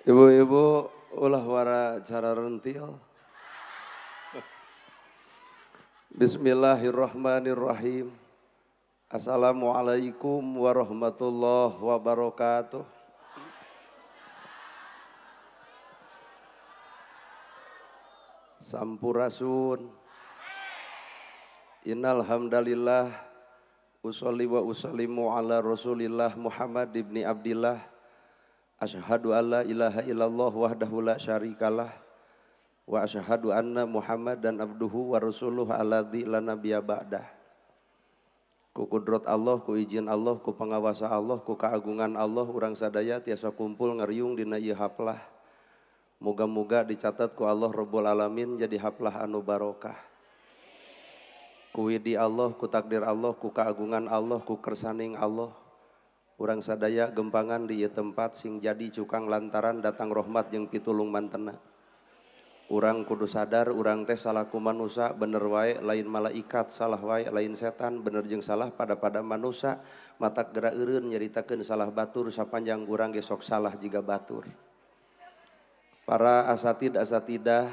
Ibu-ibu ulah wara cara rentil. Bismillahirrahmanirrahim. Assalamualaikum warahmatullahi wabarakatuh. Sampurasun. Innal hamdalillah usolli wa usallimu ala Rasulillah Muhammad ibni Abdillah. Asyhadu alla ilaha illallah wahdahu la syarikalah wa asyhadu anna Muhammadan abduhu wa rasuluhu alladzi la nabiyya ba'dah. Ku kudrat Allah, ku izin Allah, ku pangawasa Allah, ku keagungan Allah urang sadaya tiasa kumpul ngariung dina ieu haplah. Moga-moga dicatat ku Allah Rabbul Alamin jadi haplah anu barokah. Ku widi Allah, ku takdir Allah, ku keagungan Allah, ku kersaning Allah. Urang sadaya gempangan di ieu tempat sing jadi cukang lantaran datang rahmat jeung pitulung mantena. Urang kudu sadar urang teh salaku manusa bener wae lain malaikat, salah wae lain setan, bener jeung salah pada-pada manusa, matak geura eureun nyaritakeun salah batur sapanjang urang ge sok salah jiga batur. Para asatid asatidah,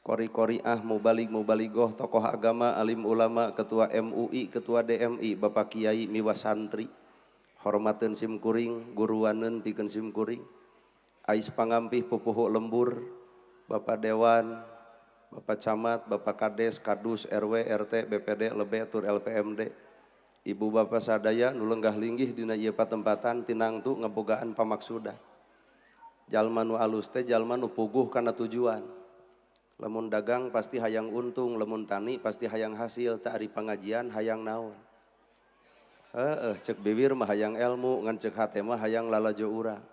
kori-koriah, mubalig mubaligoh, tokoh agama, alim ulama, ketua MUI, ketua DMI, bapak kiai miwa santri. Hormateun sim kuring, guruaneun pikeun sim kuring. Ais pangampih pupuhu lembur, Bapak Dewan, Bapak Camat, Bapak Kades, Kadus, RW, RT, BPD, Lebe, tur LPMD. Ibu bapak sadaya nu lenggah linggih dina ieu patempatan tinangtu ngabogaan pamaksudan. Jalma nu alus teh jalma nu puguh kana tujuan. Lamun dagang pasti hayang untung, lamun tani pasti hayang hasil, teu ari pangajian hayang naon. Heeh, cek bibir mah hayang ilmu, ngan cek hate mah hayang lalajo urang.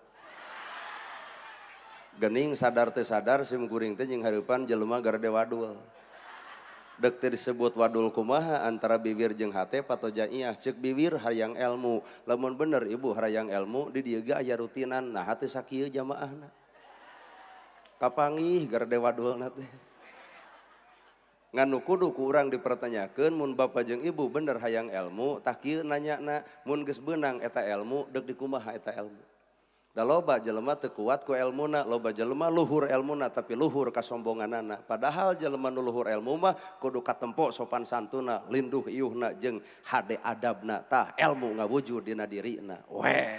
Gening sadar teu sadar sim kuring teh jeung hareupan jelema garede wadul. Dek teu disebut wadul kumaha antara bibir jeung hate patojaiah cek bibir hayang ilmu. Lamun bener ibu hayang ilmu di dieu ge aya rutinan, nah hate sakieu jamaahna. Kapanggih garede wadulna teh. Ngan nu kudu ku urang dipertanyakeun mun bapa jeung ibu bener hayang ilmu tah kieu nanyana mun geus beunang eta ilmu deuk dikumaha eta ilmu. Da loba jelema teu kuat ku elmuna, loba jelema luhur elmuna tapi luhur kasombonganana. Padahal jelema nu luhur elmu mah kudu katempo sopan santuna, linduh iuhna jeung hade adabna. Tah elmu ngawujud dina dirina. Weh.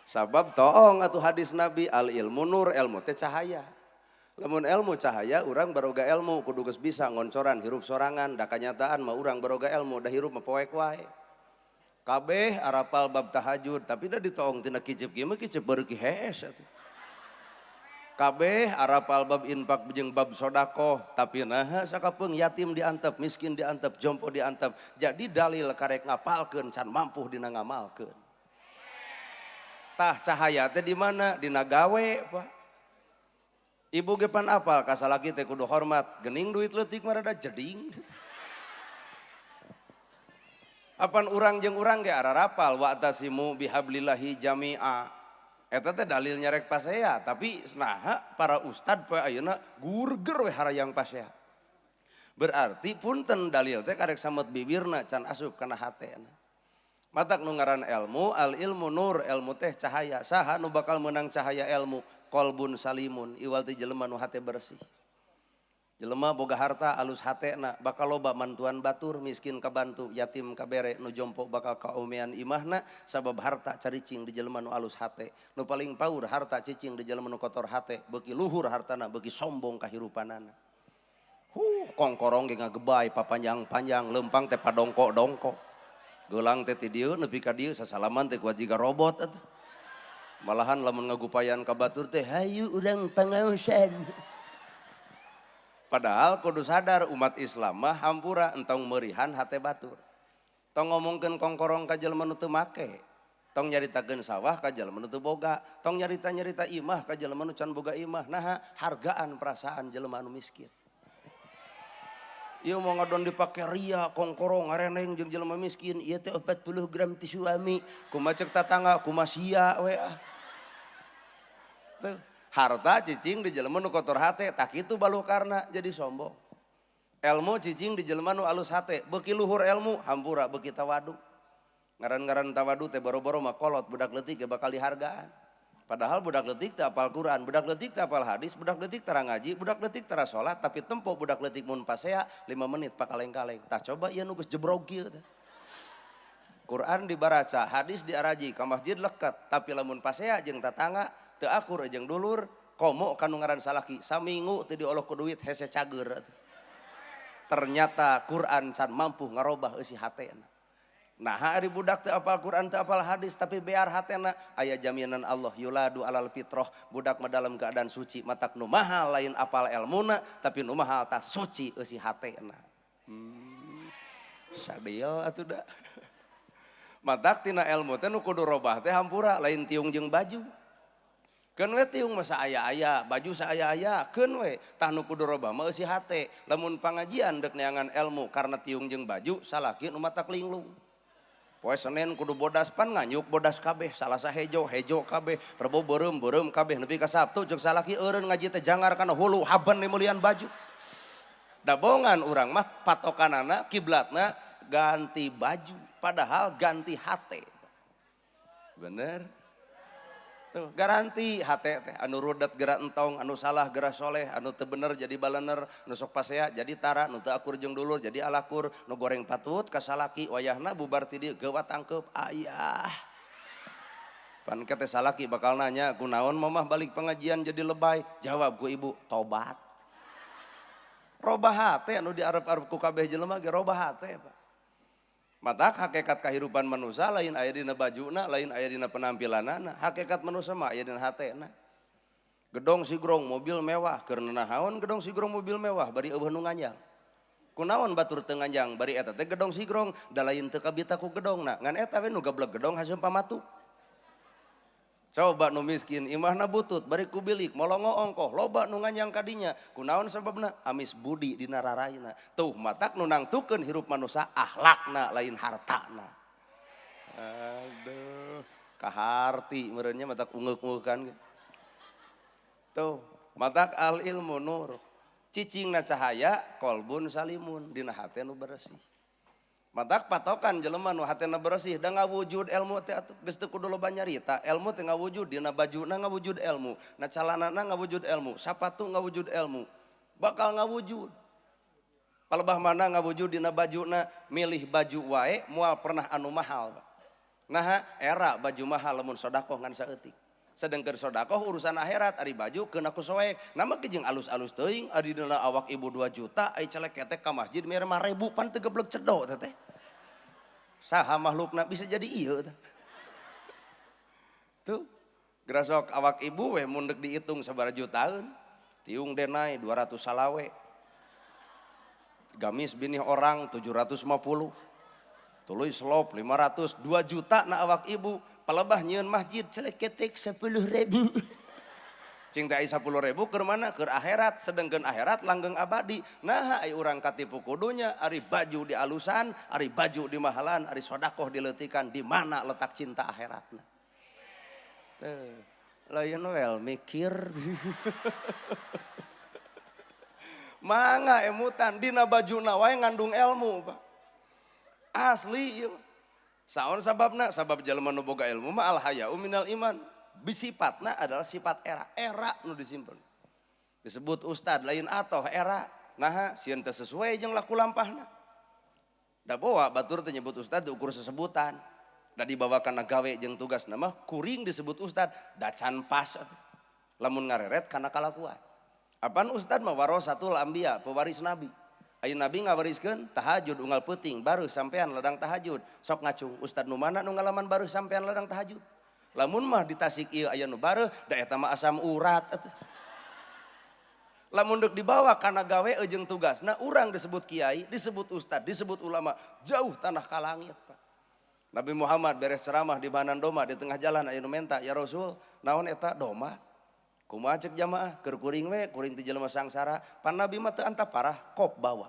Sabab toong atuh hadis Nabi al ilmu nur, elmu teh cahaya. Lamun elmu cahaya, urang baroga elmu kudu geus bisa ngoncoran hirup sorangan, da kanyataan mah urang baroga elmu da hirup mah poek wae. Kabeh arapal bab tahajud, tapi da ditoong tina kicip kieu mah kicip beuki hees atuh. Kabeh arapal bab infak jeung bab sodakoh, tapi naha sakapeung yatim diantep, miskin diantep, jompo diantep. Jadi dalil karek ngapalkeun can mampu dina ngamalkeun. Tah cahaya teh di mana? Dina gawe, Pak. Ibu ge pan apal ka salaki teh kudu hormat, geuning duit leutik mah rada jeding. Apan urang jeung urang ge ararapal wa'tasimu bihablillahi jami'a. Eta teh dalil nyarek pasea, tapi naha para ustad poe ayeuna gurger we harayang pasea. Berarti punten dalil teh karek samet bibirna can asup kana hatena. Matak nu ngaran elmu, al ilmu nur, elmu teh cahaya. Saha nu bakal meunang cahaya elmu? Kolbun salimun, iwal ti jelema nu hate bersih. Jelema boga harta alus hatena, bakal loba mantuan batur, miskin kabantu, yatim kabere, nu jompo bakal kaomean imahna, sabab harta caricing di jelema nu alus hate. Nu paling paur harta cicing di jelema nu kotor hate, beuki luhur hartana, beuki sombong kahirupanana. Huh, kongkorong ge ngagebay papanjang-panjang, leumpang teh padongkok-dongkok. Geulang teh ti dieu nepi ka dieu sasalaman teh kuat jiga robot atuh. Malahan lamun ngagupayan ka batur teh hayu urang pangaosan. Padahal kudu sadar umat Islam mah hampura entong meurihan hate batur. Tong ngomongkeun kongkorong ka jelema nu teu make. Tong nyaritakeun sawah ka jelema nu teu boga, tong nyarita-nyarita imah ka jelema nu can boga imah. Naha hargaan perasaan jelema nu miskin. Ieu mau ngadon dipake ria kongkorong ngareneng jeung jelema miskin, ieu teh 40 gram ti suami, kumaha ceuk tatangga, kumaha sia we ah. Tuh, harta cicing di jelema nu kotor hate, tah kitu balukarna jadi sombong. Elmu cicing di jelema nu alus hate, beuki luhur elmu hampura beuki tawadu. Ngaran-ngaran tawadu teh boro-boro mah kolot budak leutik ge bakal dihargaan. Padahal budak leutik teu apal Quran, budak leutik teu apal hadis, budak leutik tara ngaji, budak leutik tara salat, tapi tempo budak leutik mun pasea 5 menit pakaleng-kaleng. Tah coba ieu nu geus jebrog kieu teh. Quran dibaraca, hadis diaraji, ka masjid leket, tapi lamun pasea jeung tatangga teu akur jeung dulur, komo kanu ngaran salaki, saminggu teu diolok ku duit hese cager atuh. Ternyata Quran can mampu ngarobah eusi hatena. Nah, hari budak teu apal Quran, teu apal hadis, tapi biar hatena aya jaminan Allah yuladu alal fitroh, budak mah dalam keadaan suci, matak nu mahal lain apal elmuna, tapi nu mahal tah suci eusi hatena. Sadil atuh da. Matak tina elmu teh nu kudu robah teh hampura lain tiung jeung baju. Keun we tiung mah saaya-aya, baju saaya-aya, keun we tah nu kudu robah mah eusi hate. Lamun pangajian deuk neangan elmu karena tiung jeung baju, salaki nu matak linglung. Poe Senin kudu bodas pan nganyuk bodas kabeh, Salasa hejo, hejo kabeh, Rebo beureum, beureum kabeh, nepi ka Sabtu jeung salaki eureun ngaji teh jangar kana hulu haben meulieun baju. Dabongan urang mah patokanana kiblatna ganti baju, padahal ganti hate. Bener? Tuh, garanti hate teh anu rudet geura entong, anu salah geura soleh, anu teu bener jadi balener, nu sok pasea jadi tara, nu teu akur jeung dulur jadi alakur, nu goreng patut ka salaki wayahna bubar ti dieu geuwat tangkeup ayah. Pan teh salaki bakal nanya, kunaon mamah balik pengajian jadi lebay? Jawab ku ibu, tobat. Robah hate anu diarep-arep ku kabeh jelema ge robah hate, Pak. Matak hakikat kehidupan manusia lain aya dina bajuna, lain aya dina penampilanana. Hakikat manusia mah aya dina hatena. Gedong sigrong mobil mewah, keur naon gedong sigrong mobil mewah bari eueuh nu nganjang. Kunaon batur teu nganjang bari eta teh gedong sigrong, da lain teu kabita ku gedongna. Ngan eta we nu gableg gedong haseum pamatu. Coba nu miskin imahna butut bari ku bilik molongo ongkoh loba nu nganjang kadinya. Kunaon sababna? Amis budi dina raraina. Tuh matak nu nangtukeun hirup manusia akhlakna lain hartana. Aduh, kaharti meureunnya matak ungeuk-ungeukan ge. Tuh, matak al ilmu nur. Cicingna cahaya kolbun salimun dina hate nu bersih. Matak patokan jelema nu hatena bersih da ngawujud ilmu teh atuh geus teu kudu loba nyarita, ilmu teh ngawujud dina bajuna ngawujud ilmu, na calanana ngawujud ilmu, sapatu ngawujud ilmu, bakal ngawujud. Palebah mana ngawujud dina bajuna, milih baju wae moal pernah anu mahal, Pak. Naha era baju mahal lamun sedekah ngan saeutik. Sedengkeun sedekah urusan akhirat ari baju keun aku soek. Nama ge jeung alus-alus teuing ari dina awak ibu 2 juta ai celek ketek ka masjid mere 5.000 pan teu geblek cedo teh teh. Saha makhlukna bisa jadi ieu teh. Tuh, gerasok awak ibu we mun deuk dihitung sabaraha jutaeun. Tiung denai 200 salawe. Gamis binih orang 750. Tuluy selop 500, 2 juta na awak ibu. Palebah nyieun masjid celek ketek 10.000. Cing teh ai 10.000 keur mana? Keur akhirat, sedengkeun akhirat langgeng abadi. Nah, ai urang katipu kudunya, ari baju di alusan, ari baju di mahalan, ari sodakoh dileutikan, di mana letak cinta akhiratna? Teu, lain wel mikir. Mangga emutan dina bajuna wae ngandung ilmu, Pak. Asli ieu mah. Saon sababna? Sabab jelema nu boga ilmu mah al haya'u minal iman. Bisifatna adalah sifat era, era nu disimpen. Disebut ustad lain atoh era. Naha sieun teu sesuai jeung laku lampahna. Da boa batur teh nyebut ustad diukur sesebutan. Da dibawa kana gawe jeung tugasna mah kuring disebut ustad da can pas atuh. Lamun ngareret kana kalakuan. Apan ustad mah warasatul anbiya, pewaris nabi. Ayeuna nabi ngawariskeun tahajud unggal peuting baru sampean ladang tahajud. Sok ngacung ustad nu mana nu ngalaman baru sampean ladang tahajud. Lamun mah di Tasik ieu aya nu bareuh da eta mah asam urat atuh. Lamun deuk dibawa kana gawe jeung tugasna urang disebut kiai, disebut ustad, disebut ulama, jauh tanah ka langit, Pak. Nabi Muhammad beres ceramah di Banan Doma di tengah jalan aya nu menta, "Ya Rasul, naon eta doma?" Kumaha cek jamaah? Keur kuring we, kuring teh jelema sangsara. Pan Nabi mah teu antap parah, kop bawa.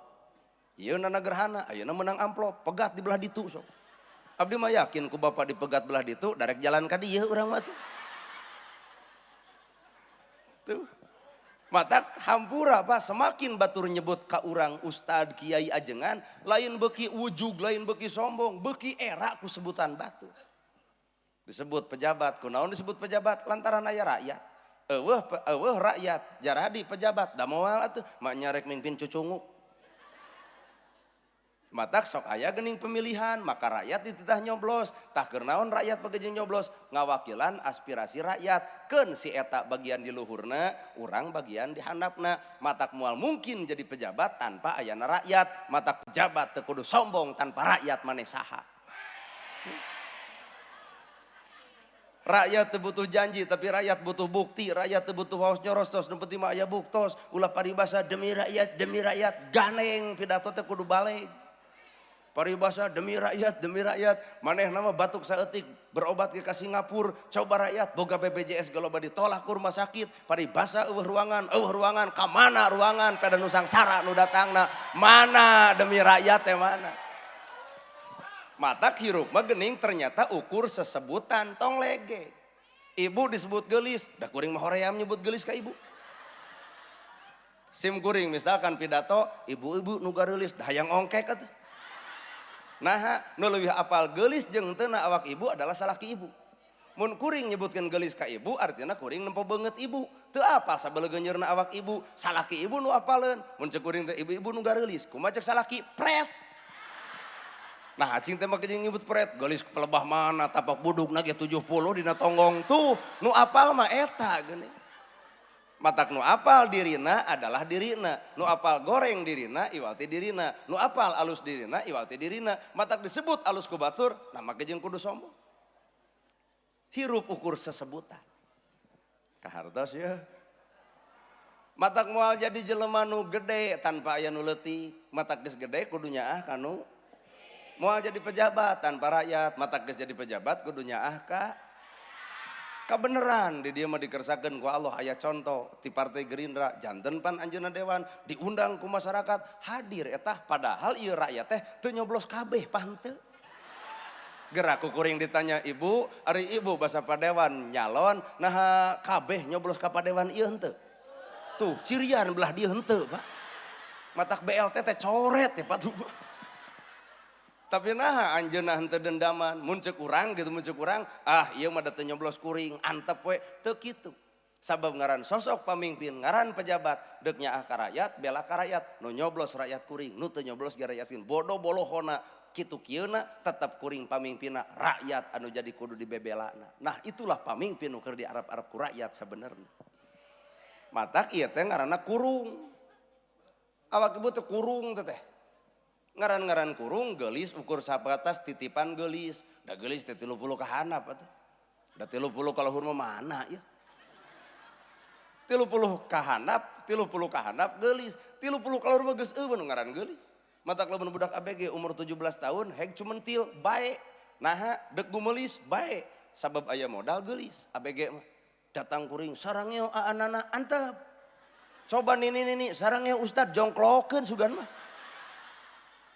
Ieu nana gerhana, ayeuna menang amplop, pegat di belah ditu sok. Abdi mah yakin ku bapak dipegat belah ditu, darek jalan ka dieu urang mah tuh. Tuh. Matak hampura Pak, semakin batur nyebut ka urang ustad kiai ajengan, lain beki ujug, lain beki sombong, beki era ku sebutan batu. Disebut pejabat, kunaon disebut pejabat? Lantaran aya rakyat. Eueuh eueuh rakyat, jaradi pejabat, da moal atuh, mak nyarek mimpin cucunguk. Matak sok aya geuning pemilihan, maka rakyat dititah nyoblos. Tah keur naon rakyat bagejeng nyoblos? Ngawakilan aspirasi rakyat. Keun si eta bagian di luhurna, urang bagian di handapna. Matak moal mungkin jadi pejabat tanpa ayana rakyat. Matak pejabat teu kudu sombong tanpa rakyat maneh saha. Rakyat teu butuh janji, tapi rakyat butuh bukti. Rakyat teu butuh waos nyorostos, nu penting mah aya buktos. Ulah paribasa demi rakyat, ganeng pidato teh kudu balik. Paribasa demi rakyat, manehna mah batuk saeutik berobat ke Singapura, coba rakyat boga BPJS galoba ditolak ku rumah sakit, paribasa eueuh ruangan, ka mana ruangan pada nu sangsara nu datangna, mana demi rakyat teh mana? Matak hirup mah geuning ternyata ukur sesebutan tong lege. Ibu disebut geulis, da kuring mah hoream nyebut geulis ka ibu. Sim kuring misalkan pidato, ibu-ibu nu gareulis da hayang ongkek atuh. Nah, nu leuwih apal geulis jeung teu na awak ibu adalah salaki ibu. Mun kuring nyebutkeun geulis ka ibu artinya kuring nempo beungeut ibu. Teu apal sabeleugeunyeurna awak ibu, salaki ibu nu apaleun. Mun cek kuring teh ibu-ibu nu gareulis, kumaha cek salaki? Pret. Nah, acing teh make jeung nyebut pret, geulis pelebah mana tapak budukna ge 70 dina tonggong tuh, nu apal mah eta geuning. Matak nu apal dirina adalah dirina, nu apal goreng dirina iwal ti dirina, nu apal alus dirina iwal ti dirina. Matak disebut alus ku batur, nah make jeung kudu sombong. Hirup ukur sesebutan. Kahartos ya. Matak moal jadi jelema nu gede tanpa aya nu leutik, matak geus gede kudu nyaah kanu. Moal jadi pejabat tanpa rakyat, matak geus jadi pejabat kudu nyaah ka kabeneran. Di dia mah dikersakeun ku Allah, aya contoh ti Partai Gerindra janten pan anjeunna dewan diundang ku masyarakat hadir eta, padahal ieu rakyat teh teu nyoblos kabeh pahanteu. Gerak ku kuring ditanya ibu, ari ibu basa padewan nyalon naha kabeh nyoblos ka padewan ieu henteu. Tuh cirian belah dieu henteu Pak. Matak BLT teh coret ya Pak tuh. Tapi nah anjeunna henteu dendaman, mun ceuk urang gitu, mun ceuk urang, ah ieu mah da teu nyoblos kuring, antep we, teu kitu. Sabab ngaran sosok pamimpin, ngaran pejabat, deuk nyaah ka rakyat, bela ka rakyat, nu nyoblos rakyat kuring, nu teu nyoblos ge rakyat kuring. Bodoh bolohona kitu kieuna tetep kuring pamimpinna rakyat anu jadi kudu dibebelana. Nah, itulah pamimpin nu keur diarep-arep ku rakyat sabenerna. Matak ieu teh ngaranna kurung. Awak ibu teh kurung teh teh. Ngaran-ngaran kurung geulis ukur sabatas titipan geulis. Da geulis teh 30 ka handap atuh. Da 30 ka luhur mah mana ya? 30 ka handap, 30 ka handap geulis, 30 ka luhur mah geus eueuh nu ngaran geulis. Matak lamun budak ABG umur 17 tahun heg cumentil bae. Naha deuk gumeulis bae. Sabab aya modal geulis ABG mah. Datang kuring sarangeo aanana antep. Coba nini-nini sarangeo ustad jongklokeun sugan mah.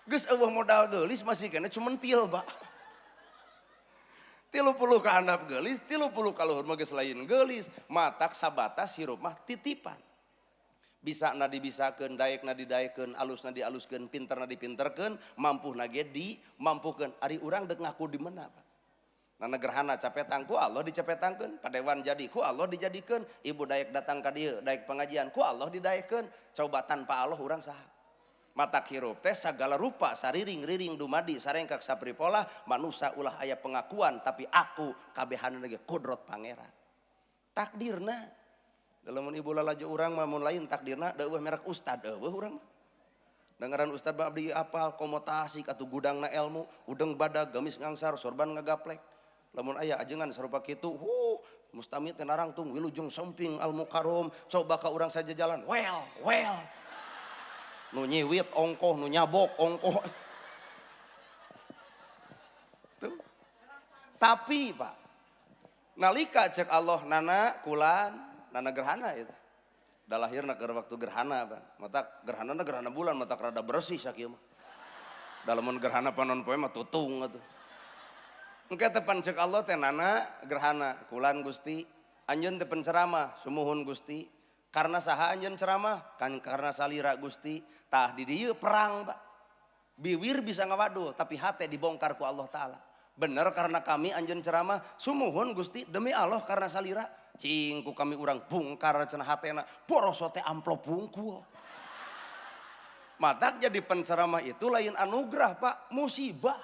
Geus eueuh modal geulis masih kena cumentil, Pak. 30 ka handap geulis, 30 ka luhur mah geus lain geulis. Matak sabatas hirup mah titipan. Bisa na dibisakeun, daek na didaekeun, alus na dialuskeun, pinter na dipinterkeun, mampuh na ge dimampukeun. Ari urang deuk ngaku di mana, Pak? Nana gerhana capetang ku Allah dicepetangkeun, padewan jadi ku Allah dijadikeun, ibu daek datang ka dieu, daek pengajian ku Allah didaekeun. Coba tanpa Allah urang saha? Matak hirup teh sagala rupa sariring-riring dumadi sarengkak sapripola manusa ulah aya pengakuan tapi aku kabehanna ge kudrot pangeran. Takdirna lamun ibu lalajo urang mah mun lain takdirna da eueuh merek ustad eueuh urang mah. Dengaran ustad mah abdi apal komotasi atuh gudangna ilmu, udeng badag gamis ngangsar sorban ngagaplek. Lamun aya ajengan sarupa kitu, huh, mustami teh narangtung wilujeng samping al mukarrom, coba ka urang saja jalan, well, well. Nu nyiwit ongkoh, nu nyabok ongkoh. Tuh. Tapi Pak, nalika cek Allah nana kulan, nana gerhana itu. Da lahirna keur waktu gerhana, Pak. Mata gerhana na gerhana bulan, mata rada bersih sakieu mah. Da lamun gerhana panon poe mah tutung atuh. Engke teh pan cek Allah teh nana gerhana kulan Gusti, anjeun teh penceramah sumuhun Gusti. Karena saha anjeun ceramah? Kan karena salira Gusti. Tah di dieu perang, Pak. Biwir bisa ngawadul tapi hate dibongkar ku Allah Ta'ala. Bener karena kami anjeun ceramah, sumuhun Gusti demi Allah karena salira. Cing ku kami urang bongkar cenah hatena, boroso teh amplop bungkul. Matak jadi penceramah itu lain anugerah, Pak, musibah.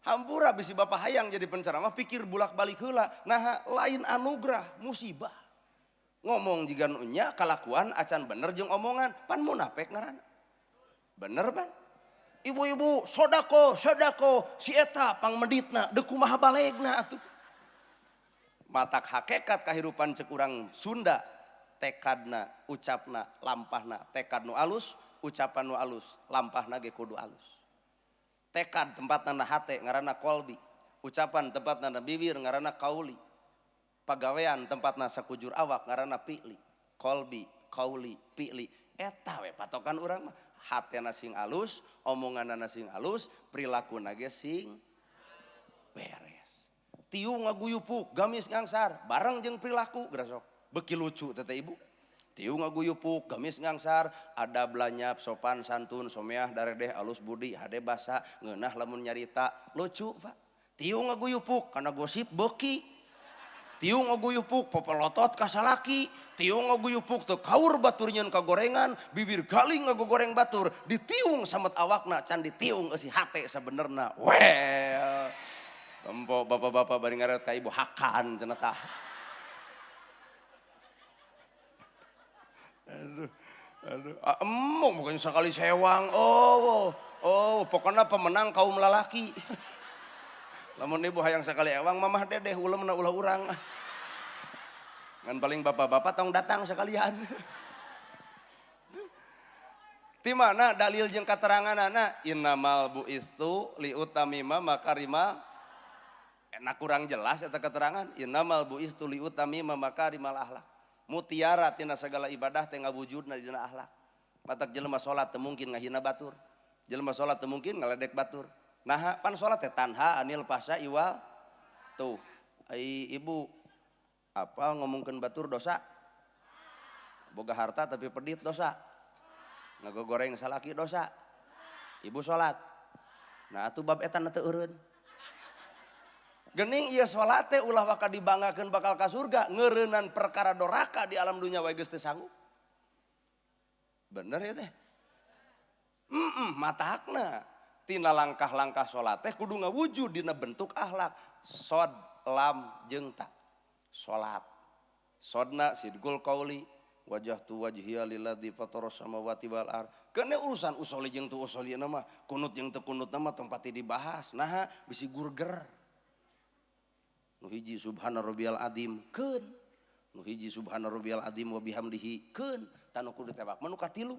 Hampura bisi bapak hayang jadi penceramah pikir bulak-balik heula. Nah, lain anugerah, musibah. Ngomong jiga nu nya kalakuan acan bener jeung omongan, pan munafik ngaranna. Bener pan? Ibu-ibu sodako, sodako, si eta pangmeditna, deuk kumaha balegna atuh. Matak hakikat kahirupan cek urang Sunda, tekadna, ucapna, lampahna, tekad nu alus, ucapan nu alus, lampahna ge kudu alus. Tekad tempatna na hate ngaranna kolbi, ucapan tempatna na bibir ngaranna kauli. Pagawean tempatna sakujur awak ngaranna fi'li. Kolbi, kauli, fi'li. Eta we patokan urang mah. Hatena sing alus, omonganna sing alus, perilakuna ge sing beres. Tiung ngaguyupuk, gamis ngangsar, bareng jeung perilaku gerasok. Beuki lucu teteh ibu. Tiung ngaguyupuk, gamis ngangsar, adab lanyap, sopan santun, someah daredeh alus budi, hade basa, ngeunah lamun nyarita, lucu Pak. Tiung ngaguyupuk kana gosip beuki. Tiung ngaguyupuk popelotot ka salaki, tiung ngaguyupuk teu kaur batur nyeun kagorengan, bibir galing ngagogoreng batur, ditiung samet awakna can ditiung eusi hate sabenerna. Well, tempo bapak-bapak bari ngaret ka ibu hakan cenah tah. Aduh, aduh, emong bukan sekali sewang. Oh, oh, pokoknya pemenang kaum lalaki. Lamun ibu hayang sekali ewang mamah dedeh ulemna ulah urang. Ngan paling bapak-bapak tong datang sekalian. Di mana dalil jeung kateranganana innamal buistu liutamima makarima. Enak kurang jelas eta keterangan innamal buistu liutamima makarimal akhlak. Mutiara tina segala ibadah teh ngawujudna dina akhlak. Matak jelema salat teu mungkin ngahina batur. Jelema salat teu mungkin ngaledek batur. Nah, pan salat teh tanha anil fahsya iwal tuh. Ai ibu apal ngomongkeun batur dosa? Boga harta tapi pedit dosa. Ngagogoreng salaki dosa. Ibu salat. Nah, atuh bab eta teu eureun. Gening ieu salat teh ulah waka dibanggakeun bakal ka surga, ngeureunnan perkara doraka di alam dunya wae geus teu sanggup. Bener ya teh? Matakna. Tina langkah-langkah salat teh kudu ngawujud dina bentuk akhlak. Sod, lam, jeung ta. Salat. Sodna sidqul qauli, wajjahtu wajhiya lilladzi fataras samawati wal ard. Keun urusan usoli jeung teu usoli mah, kunut jeung teu kunut mah tong pati dibahas. Naha bisi gurger. Nu hiji subhana rabbiyal azim keun. Nu hiji subhana rabbiyal azim wa bihamdihi keun. Tanu kudu ditewak mah nu katilu.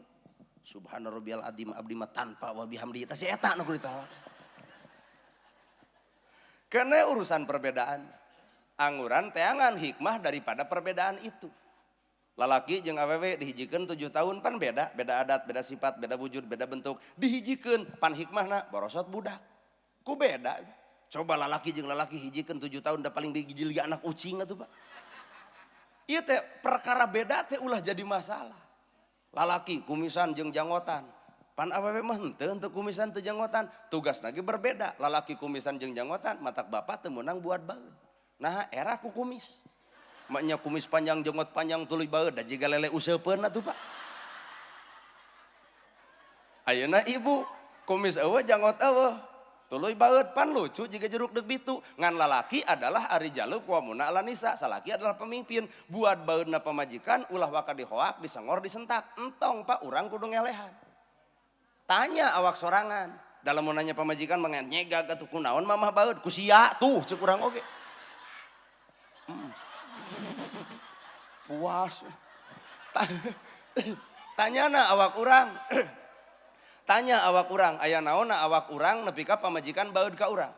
Subhana rabbiyal azim abdi mah tanpa wa bihamdihi. Tah si eta nu kudu ditewak. Karena urusan perbedaan. Angguran teangan hikmah daripada perbedaan itu. Lalaki jeung awewe dihijikeun 7 tahun pan beda, beda adat, beda sifat, beda wujud, beda bentuk. Dihijikeun pan hikmahna borosot budak. Ku beda. Coba lalaki jeung lalaki hijikeun 7 tahun da paling digijil ge anak ucing atuh Pak. Ieu teh perkara beda teh ulah jadi masalah. Lalaki kumisan jeung janggotan. Pan awewe mah henteu henteu kumisan teu janggotan, tugasna ge berbeda. Lalaki kumisan jeung janggotan, matak bapak teu meunang buat baeud. Nah, era ku kumis. Maknya kumis panjang jenggot panjang tuluy baeud da jiga lele useupeun atuh Pak. Ayeuna ibu kumis eueuh janggot eueuh. Tuluy baeud pan lucu jiga jeruk deuk bitu. Ngan lalaki adalah ari jaluk wa muna ala nisa, salaki adalah pemimpin. Buat baeudna pamajikan ulah waka dihoak, disengor, disentak. Entong Pak, urang kudu ngelehan. Tanya awak sorangan. Dalam mau nanya pamajikan mah nyegag atuh kunaon mamah baeud ku sia tuh ceuk urang oge. Puas. Tanyana awak urang. Tanya awak urang, aya naonna awak urang nepi ka pamajikan baeud ka urang.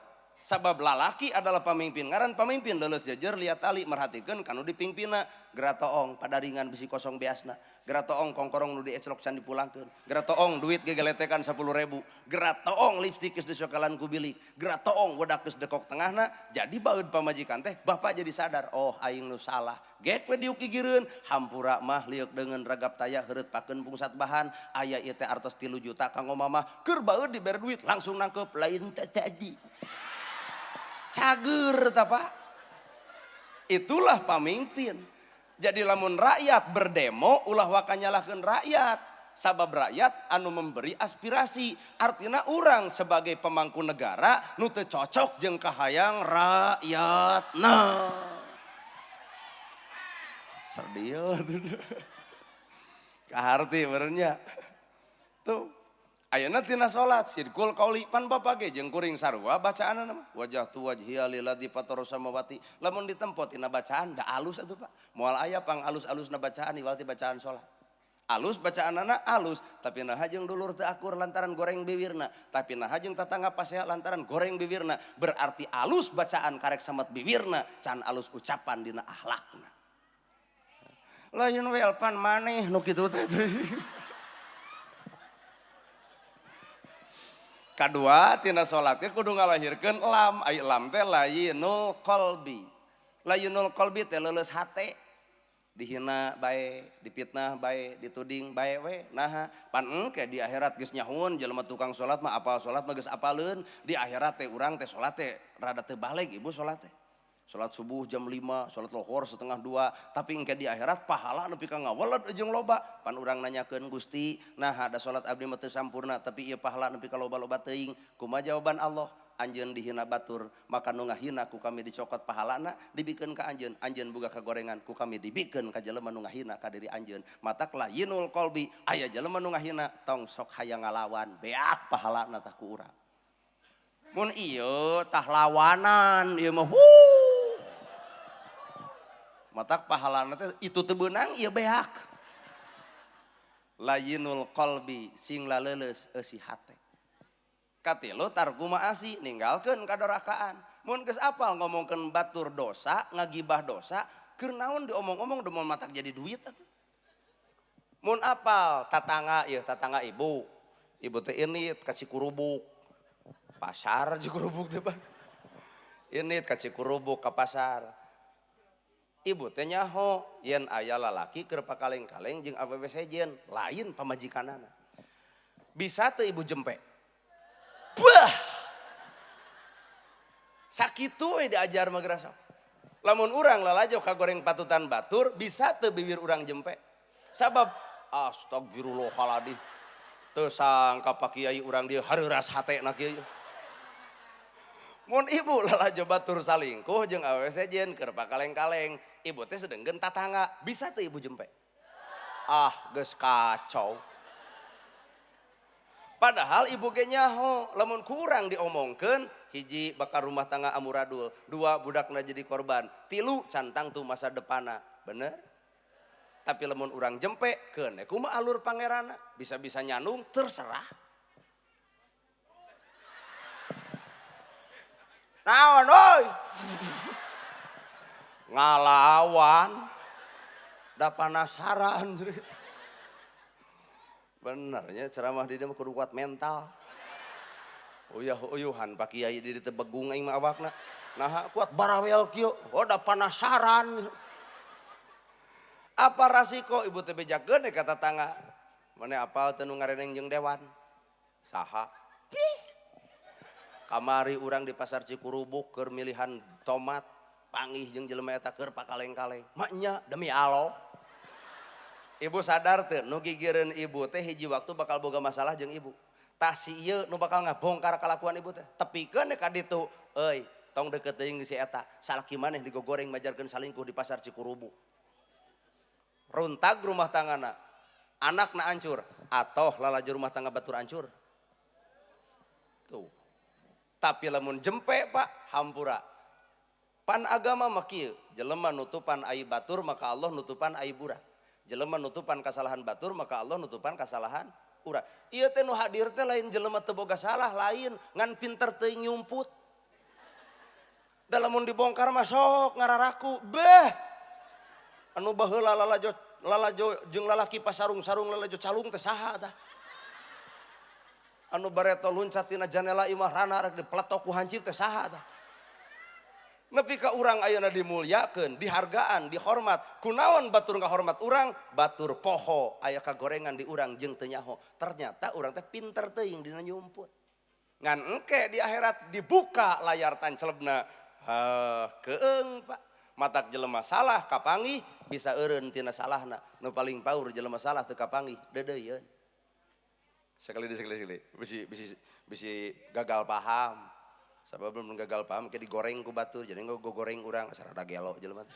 Sabab lalaki adalah pamimpin. Ngaran pamimpin leuleus jejer liat tali merhatikeun kanu dipingpina. Geratoong padaringan bisi kosong beasna. Geratoong kongkorong nu dieclok can dipulangkeun. Geratoong duit gegeletekan 10.000. Geratoong lipstik geus disokalan ku bilik. Geratoong wedak geus dekok tengahna. Jadi baeud pamajikan teh bapak jadi sadar, oh aing nu salah. Gek we diuk gigireun, hampura mah lieuk deungeun ragap taya heureut pakeun pungsat bahan. Aya ieu teh artos 3 juta kanggo mamah. Keur baeud dibere duit langsung nangkep lain teh tadi. Cager ta Pak. Itulah pamimpin. Jadi lamun rakyat berdemo ulah waka nyalahkeun rakyat. Sabab rakyat anu memberi aspirasi. Artinya orang sebagai pemangku negara nu teu cocok jeung kahayang rakyatna. Sedih kaharti berenya. Tuh. Ayeuna tina salat sidqul qauli pan bapak ge jeung kuring sarua bacaanna mah wajjahtu wajhiya lilladzi fatara samawati lamun ditempo tina bacaan da alus atuh Pak moal aya pang alus-alusna bacaan iwal ti bacaan salat alus bacaanana alus tapi naha jeung dulur teu akur lantaran goreng bibirna tapi naha jeung tatangga pasea lantaran goreng bibirna berarti alus bacaan karek samet bibirna can alus ucapan dina akhlakna lain we pan maneh nu kitu teh. Kadua tina salat kudu ngalahirkeun lam, ai lam teh layinul qalbi. Layinul qalbi teh leuleus hate. Dihina bae, dipitnah bae, dituding bae we. Naha pan engke di akhirat geus nyahueun jelema tukang salat mah apal salat mah geus apaleun. Di akhirat teh urang teh salat teh rada teu baleg ibu salat teh. Salat subuh jam 5, salat lohor 1:30, tapi engke di akhirat pahala nepi ka ngaweled jeung loba. Pan urang nanyakeun Gusti, nah ada salat abdi mah teu sampurna, tapi ieu pahala nepi ka loba-loba teuing. Kumaha jawaban Allah? Anjeun dihina batur, maka nu ngahina ku kami dicokot pahalana, dibikeun ka anjeun, anjeun boga kagorengan ku kami dibikeun ka jelema nu ngahina ka diri anjeun. Matak layinul qalbi, aya jelema nu ngahina tong sok hayang ngalawan, beak pahalana tah ku urang. Mun ieu tah lawanan, ieu mah huh. Matak pahalana teh itu teu beunang ieu beak. Layinul qalbi sing laleuleus eusi hate. Katilu tarku maasi ninggalkeun kadorakaan. Mun geus apal ngomongkeun batur dosa, ngagibah dosa, keur naon diomong-omong demun matak jadi duit atuh. Mun apal tatangga ieu tatangga ibu. Ibu teh ini ka Cikurubuk. Pasar Cikurubuk teh Pak. Ini ka Cikurubuk ka pasar. Ibu teh nyaho yen aya lalaki keur pakaleng-kaleng jeung awewe sejen lain pamajikanana. Bisa teu ibu jempe? Bah. Sakitu we diajar mah geura sok. Lamun urang lalajo kagoreng patutan batur bisa teu bibir urang jempe? Sabab astagfirullahaladzim. Teu sangka Pak Kiai urang dieu hareuras hatena kieu. Mun ibu lalajo batur salingkuh jeung awewe sejen keur pakaleng-kaleng, ibu teh sedengkeun tatangga, bisa teu ibu jempe? Ah, geus kacau. Padahal ibu ge nyaho, lamun kurang diomongkeun, hiji bakal rumah tangga amuradul, dua budakna jadi korban, tilu cantang tuh masa depanna, bener? Tapi lamun urang jempe, keun kumaha alur pangeranna, bisa-bisa nyanung terserah. Naon oi? Ngalawan. Da penasaran. Benernya ceramah di dieu mah kudu kuat mental. Uyah-uyuhan Pak Kiai di dieu teh begung aing mah awakna. Naha kuat barawel kieu. Oh da penasaran. Apa rasiko ibu teh bejakeun ka tatangga? Mane apal teu nu ngareneng jeung dewan? Saha? Pih. Kamari urang di pasar Cikurubuk keur milihan tomat, panggih jeung jelema eta keur pakaleng-kaleng. Maknya demi Allah. Ibu sadar teu nu gigireun ibu teh hiji waktu bakal boga masalah jeung ibu. Tah si ieu nu bakal ngabongkar kalakuan ibu teh. Tepikeun ka ditu, euy, tong deukeut teuing si eta. Salaki maneh digogoreng majarkeun salingkuh di pasar Cikurubuk. Runtag rumah tanggana, anakna hancur, atoh lalajo rumah tangga batur hancur. Tuh. Tapi lamun jempe Pak, hampura. Pan agama mah kieu, jelema nutupan aib batur maka Allah nutupan aib urang. Jelema nutupan kasalahan batur maka Allah nutupan kasalahan urang. Ieu teh nu hadir teh lain jelema teu boga salah, lain ngan pinter teuing nyumput. Da lamun dibongkar mah sok ngararaku beh. Anu baheula lalajo lalajo jeung lalaki pasarung-sarung lalajo calung teh saha tah? Anu bareto luncat tina janela imah rana rek dipeletok ku hancip teh saha tah? Nepi ka urang ayeuna dimulyakeun, dihargaan, dihormat. Kunaon batur ngahormat urang? Batur poho aya kagorengan di urang jeung teu nyaho. Ternyata urang teh pinter teuing dina nyumput. Ngan engke di akhirat dibuka layar tancelebna. Hah, keung Pak. Matak jelema salah kapanggih bisa eureun tina salahna. Nu paling paur jelema salah teu kapanggih deudeuyeun. Sekali sekali sekali bisi bisi bisi gagal paham. Sabab belum gagal paham ke digoreng ku batur, jadi nggak goreng urang asa rada gelo jelema teh.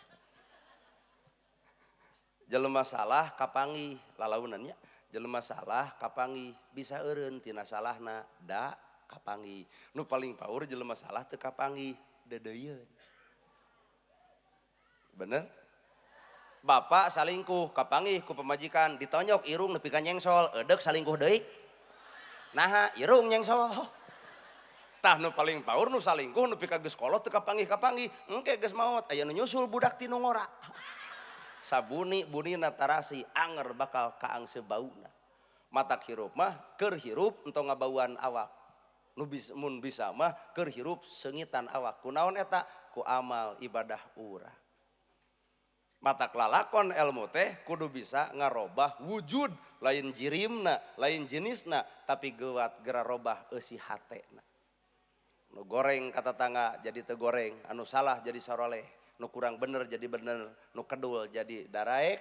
Jelema salah kapanggih lalaunannya, jelema salah kapanggih bisa eureun tina salahna da kapanggih. Nu paling paur jelema salah teu kapanggih deudeuyeun. Bener? Bapak salingkuh kapanggih ku pamajikan ditonyok irung nepi ka nyengsol, eudek salingkuh deui. Naha irung nyengsol. Tah nu paling paur nu salingkuh nepi ka geus kolot teu kapanggih-kapanggih, engke geus maot aya nu nyusul budak ti nu ngora. Sabuni bunina tarasi anger bakal kaangse bauna. Matak hirup mah keur hirup entong ngabauan awak. Nu bisa, mun bisa mah keur hirup seungitan awak. Kunaon eta? Ku amal ibadah urang. Matak lalakon ilmu teh kudu bisa ngarobah wujud, lain jirimna, lain jenisna, tapi gewat gera robah eusi hatena. Nu goreng kata tangga jadi teu goreng, anu salah jadi saroleh, nu kurang bener jadi bener, nu kedul jadi daraek,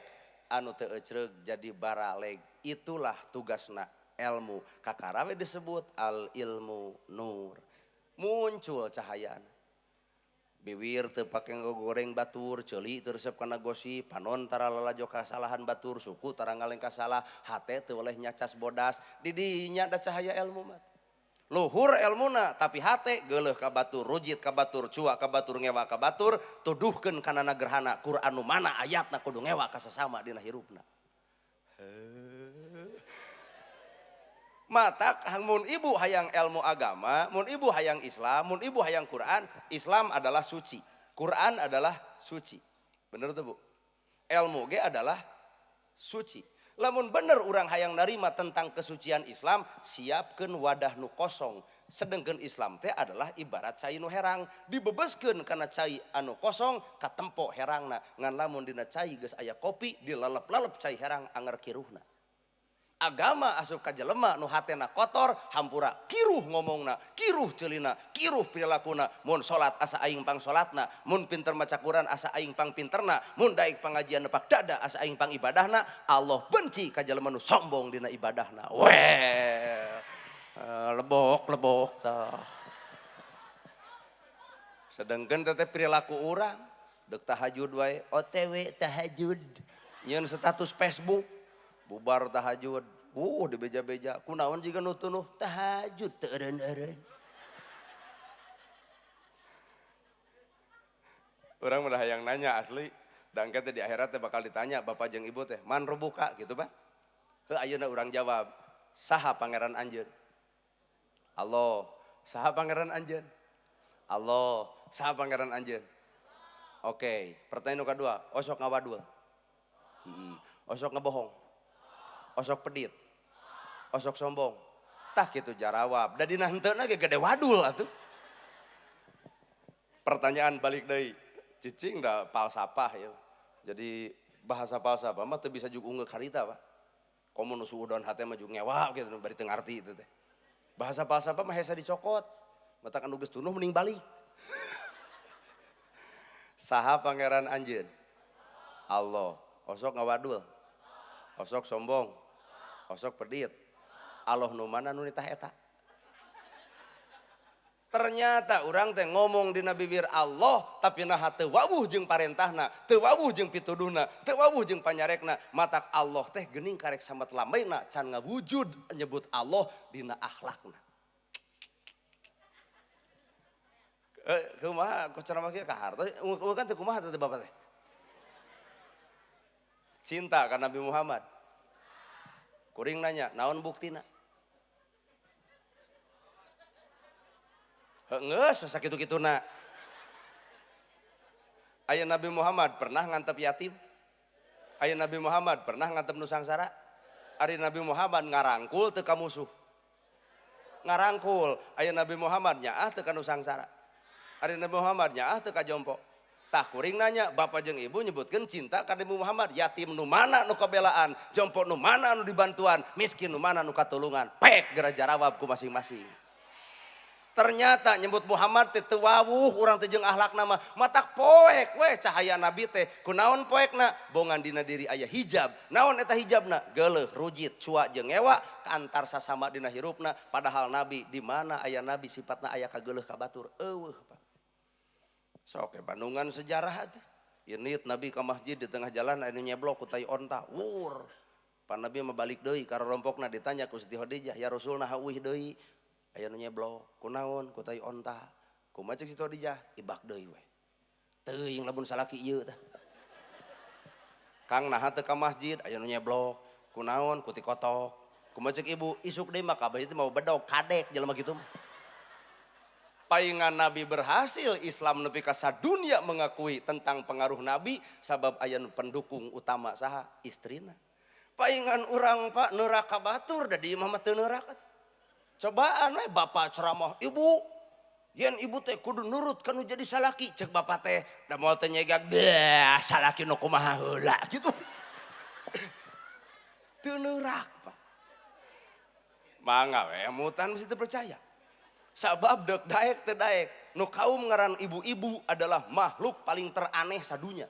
anu teu ecreug jadi baraleg. Itulah tugasna ilmu. Kakara we disebut al ilmu nur. Muncul cahayana. Biwir teu pake ngagoreng batur, ceuli teu resep kana gosip, panon tara lalajo kasalahan batur, suku tara ngaleng kasalah, hate teu oleh nyacas bodas, di dinya da cahaya ilmu mah. Luhur ilmuna tapi hate geuleuh ka batur, rujit ka batur, cuak ka batur, ngewa ka batur, tuduhkeun kana gerhana Quran nu mana ayatna kudu ngewa ka sasama dina hirupna. Matak mun ibu hayang ilmu agama, mun ibu hayang Islam, mun ibu hayang Quran, Islam adalah suci, Quran adalah suci. Bener tuh Bu? Ilmu ge adalah suci. Lamun bener urang hayang narima tentang kesucian Islam, siapkeun wadah nu kosong. Sedengkeun Islam teh adalah ibarat cai nu herang, dibebeskeun kana cai anu kosong katempo herangna. Ngan lamun dina cai geus aya kopi, dilelep-lelep cai herang anger kiruhna. Agama asup ka jelema nu hatena kotor, hampura kiruh ngomongna, kiruh ceulina, kiruh prilakuna. Mun salat asa aing pang salatna, mun pinter maca Quran asa aing pang pinterna, mun daek pangajian nepak dada asa aing pang ibadahna. Allah benci ka jelema nu sombong dina ibadahna. Weh, lebok lebok tah. Sedengkeun teh perilaku urang deuk tahajud wae, OTW tahajud, nyieun status Facebook bubar tahajud, dibeja-beja, kunaon jiga nu tunuh tahajud teu eureun-eureun. Urang mah hayang nanya asli, da engke teh di akhirat teh bakal ditanya bapak jeung ibu teh, man rubuka gitu Pak. Heuh ayeuna urang jawab, saha pangeran anjeun? Allah. Saha pangeran anjeun? Allah. Saha pangeran anjeun? Oke, pertanyaan nu kadua, osok ngawadul. Osok ngebohong. Osok pedit, osok sombong, tah kitu jarawab. Da dina henteuna ge gede wadul atuh. Pertanyaan balik deui, cicing da falsafah ya. Jadi bahasa falsafah mah teu bisa juga ungeuk harita, Pak. Komo nu suudon hate mah juga ngewa gitu bari teu ngarti itu teh. Bahasa falsafah mah hese dicokot. Matak anu geus tunuh mending balik. Saha pangeran anjeun? Allah. Osok ngawadul. Osok sombong. Osok pedit. Allah nu mana nu nitah eta? Ternyata urang teh ngomong dina bibir Allah tapi naha teu wawuh jeung parentahna, teu wawuh jeung pituduhna, teu wawuh jeung panyarekna. Matak Allah teh geuning karek samet lambaina can ngawujud nyebut Allah dina akhlakna. Kumaha ku ceramah kieu ka harta, kan teu kumaha teh bapak teh. Cinta ka Nabi Muhammad. Kuring nanya, naon buktina? Heeh, geus sakitu-kituna. Aya Nabi Muhammad pernah ngantep yatim? Aya Nabi Muhammad pernah ngantep nu sangsara? Ari Nabi Muhammad ngarangkul teu ka musuh? Ngarangkul. Aya Nabi Muhammad nyaah teu ka nu sangsara? Ari Nabi Muhammad nyaah teu ka jompo? Tah kuring nanya, bapak jeung ibu nyebutkeun cinta ka Nabi Muhammad, yatim nu mana nu kabelaan, jompo nu mana nu dibantuan, miskin nu mana nu katulungan. Pek geura jarawab ku masing-masing. Ternyata nyebut Muhammad teh teu wawuh urang teh jeung akhlakna mah, matak poek we cahaya Nabi teh. Kunaon poekna? Bongan dina diri aya hijab. Naon eta hijabna? Geuleuh, rujit, cua jeung ngewa antar sasama dina hirupna. Padahal Nabi di mana aya Nabi sifatna aya kageuleuh ka batur? Eueuh, Pak. Sok bandungan sejarah atuh. Ini Nabi ka masjid di tengah jalan anu nyeblok ku tai onta. Wur. Pan Nabi mah balik deui ka rorompokna, ditanya ku Siti Khadijah, "Ya Rasul, naha uih deui?" Aya nu nyeblok, kunaon? Ku tai onta. Kumaha cek Siti Khadijah? Ibak deui we. Teuing lamun salaki ieu tah. Kang, naha teu ka masjid? Aya nu nyeblok, kunaon? Ku ti kotok. Kumaha cek ibu? Isuk deui mah kabeh itu mau bedog kadek jelema kitu mah. Paingan Nabi berhasil Islam nepi ka sadunya mengakui tentang pengaruh Nabi sabab aya nu pendukung utama saha? Istrina. Paingan urang, Pak, neraka batur da di imah mah teu neraka. Cobaan we bapak ceramah, ibu yen ibu teh kudu nurut kanu jadi salaki, cek bapak teh da moal teh nyegak dah salaki nu kumaha heula gitu. Teu neurak, Pak. Mangga we emutan mesti teu percaya. Sabab deuk daek teu daek, nu kaum ngaran ibu-ibu adalah makhluk paling teraneh sadunya.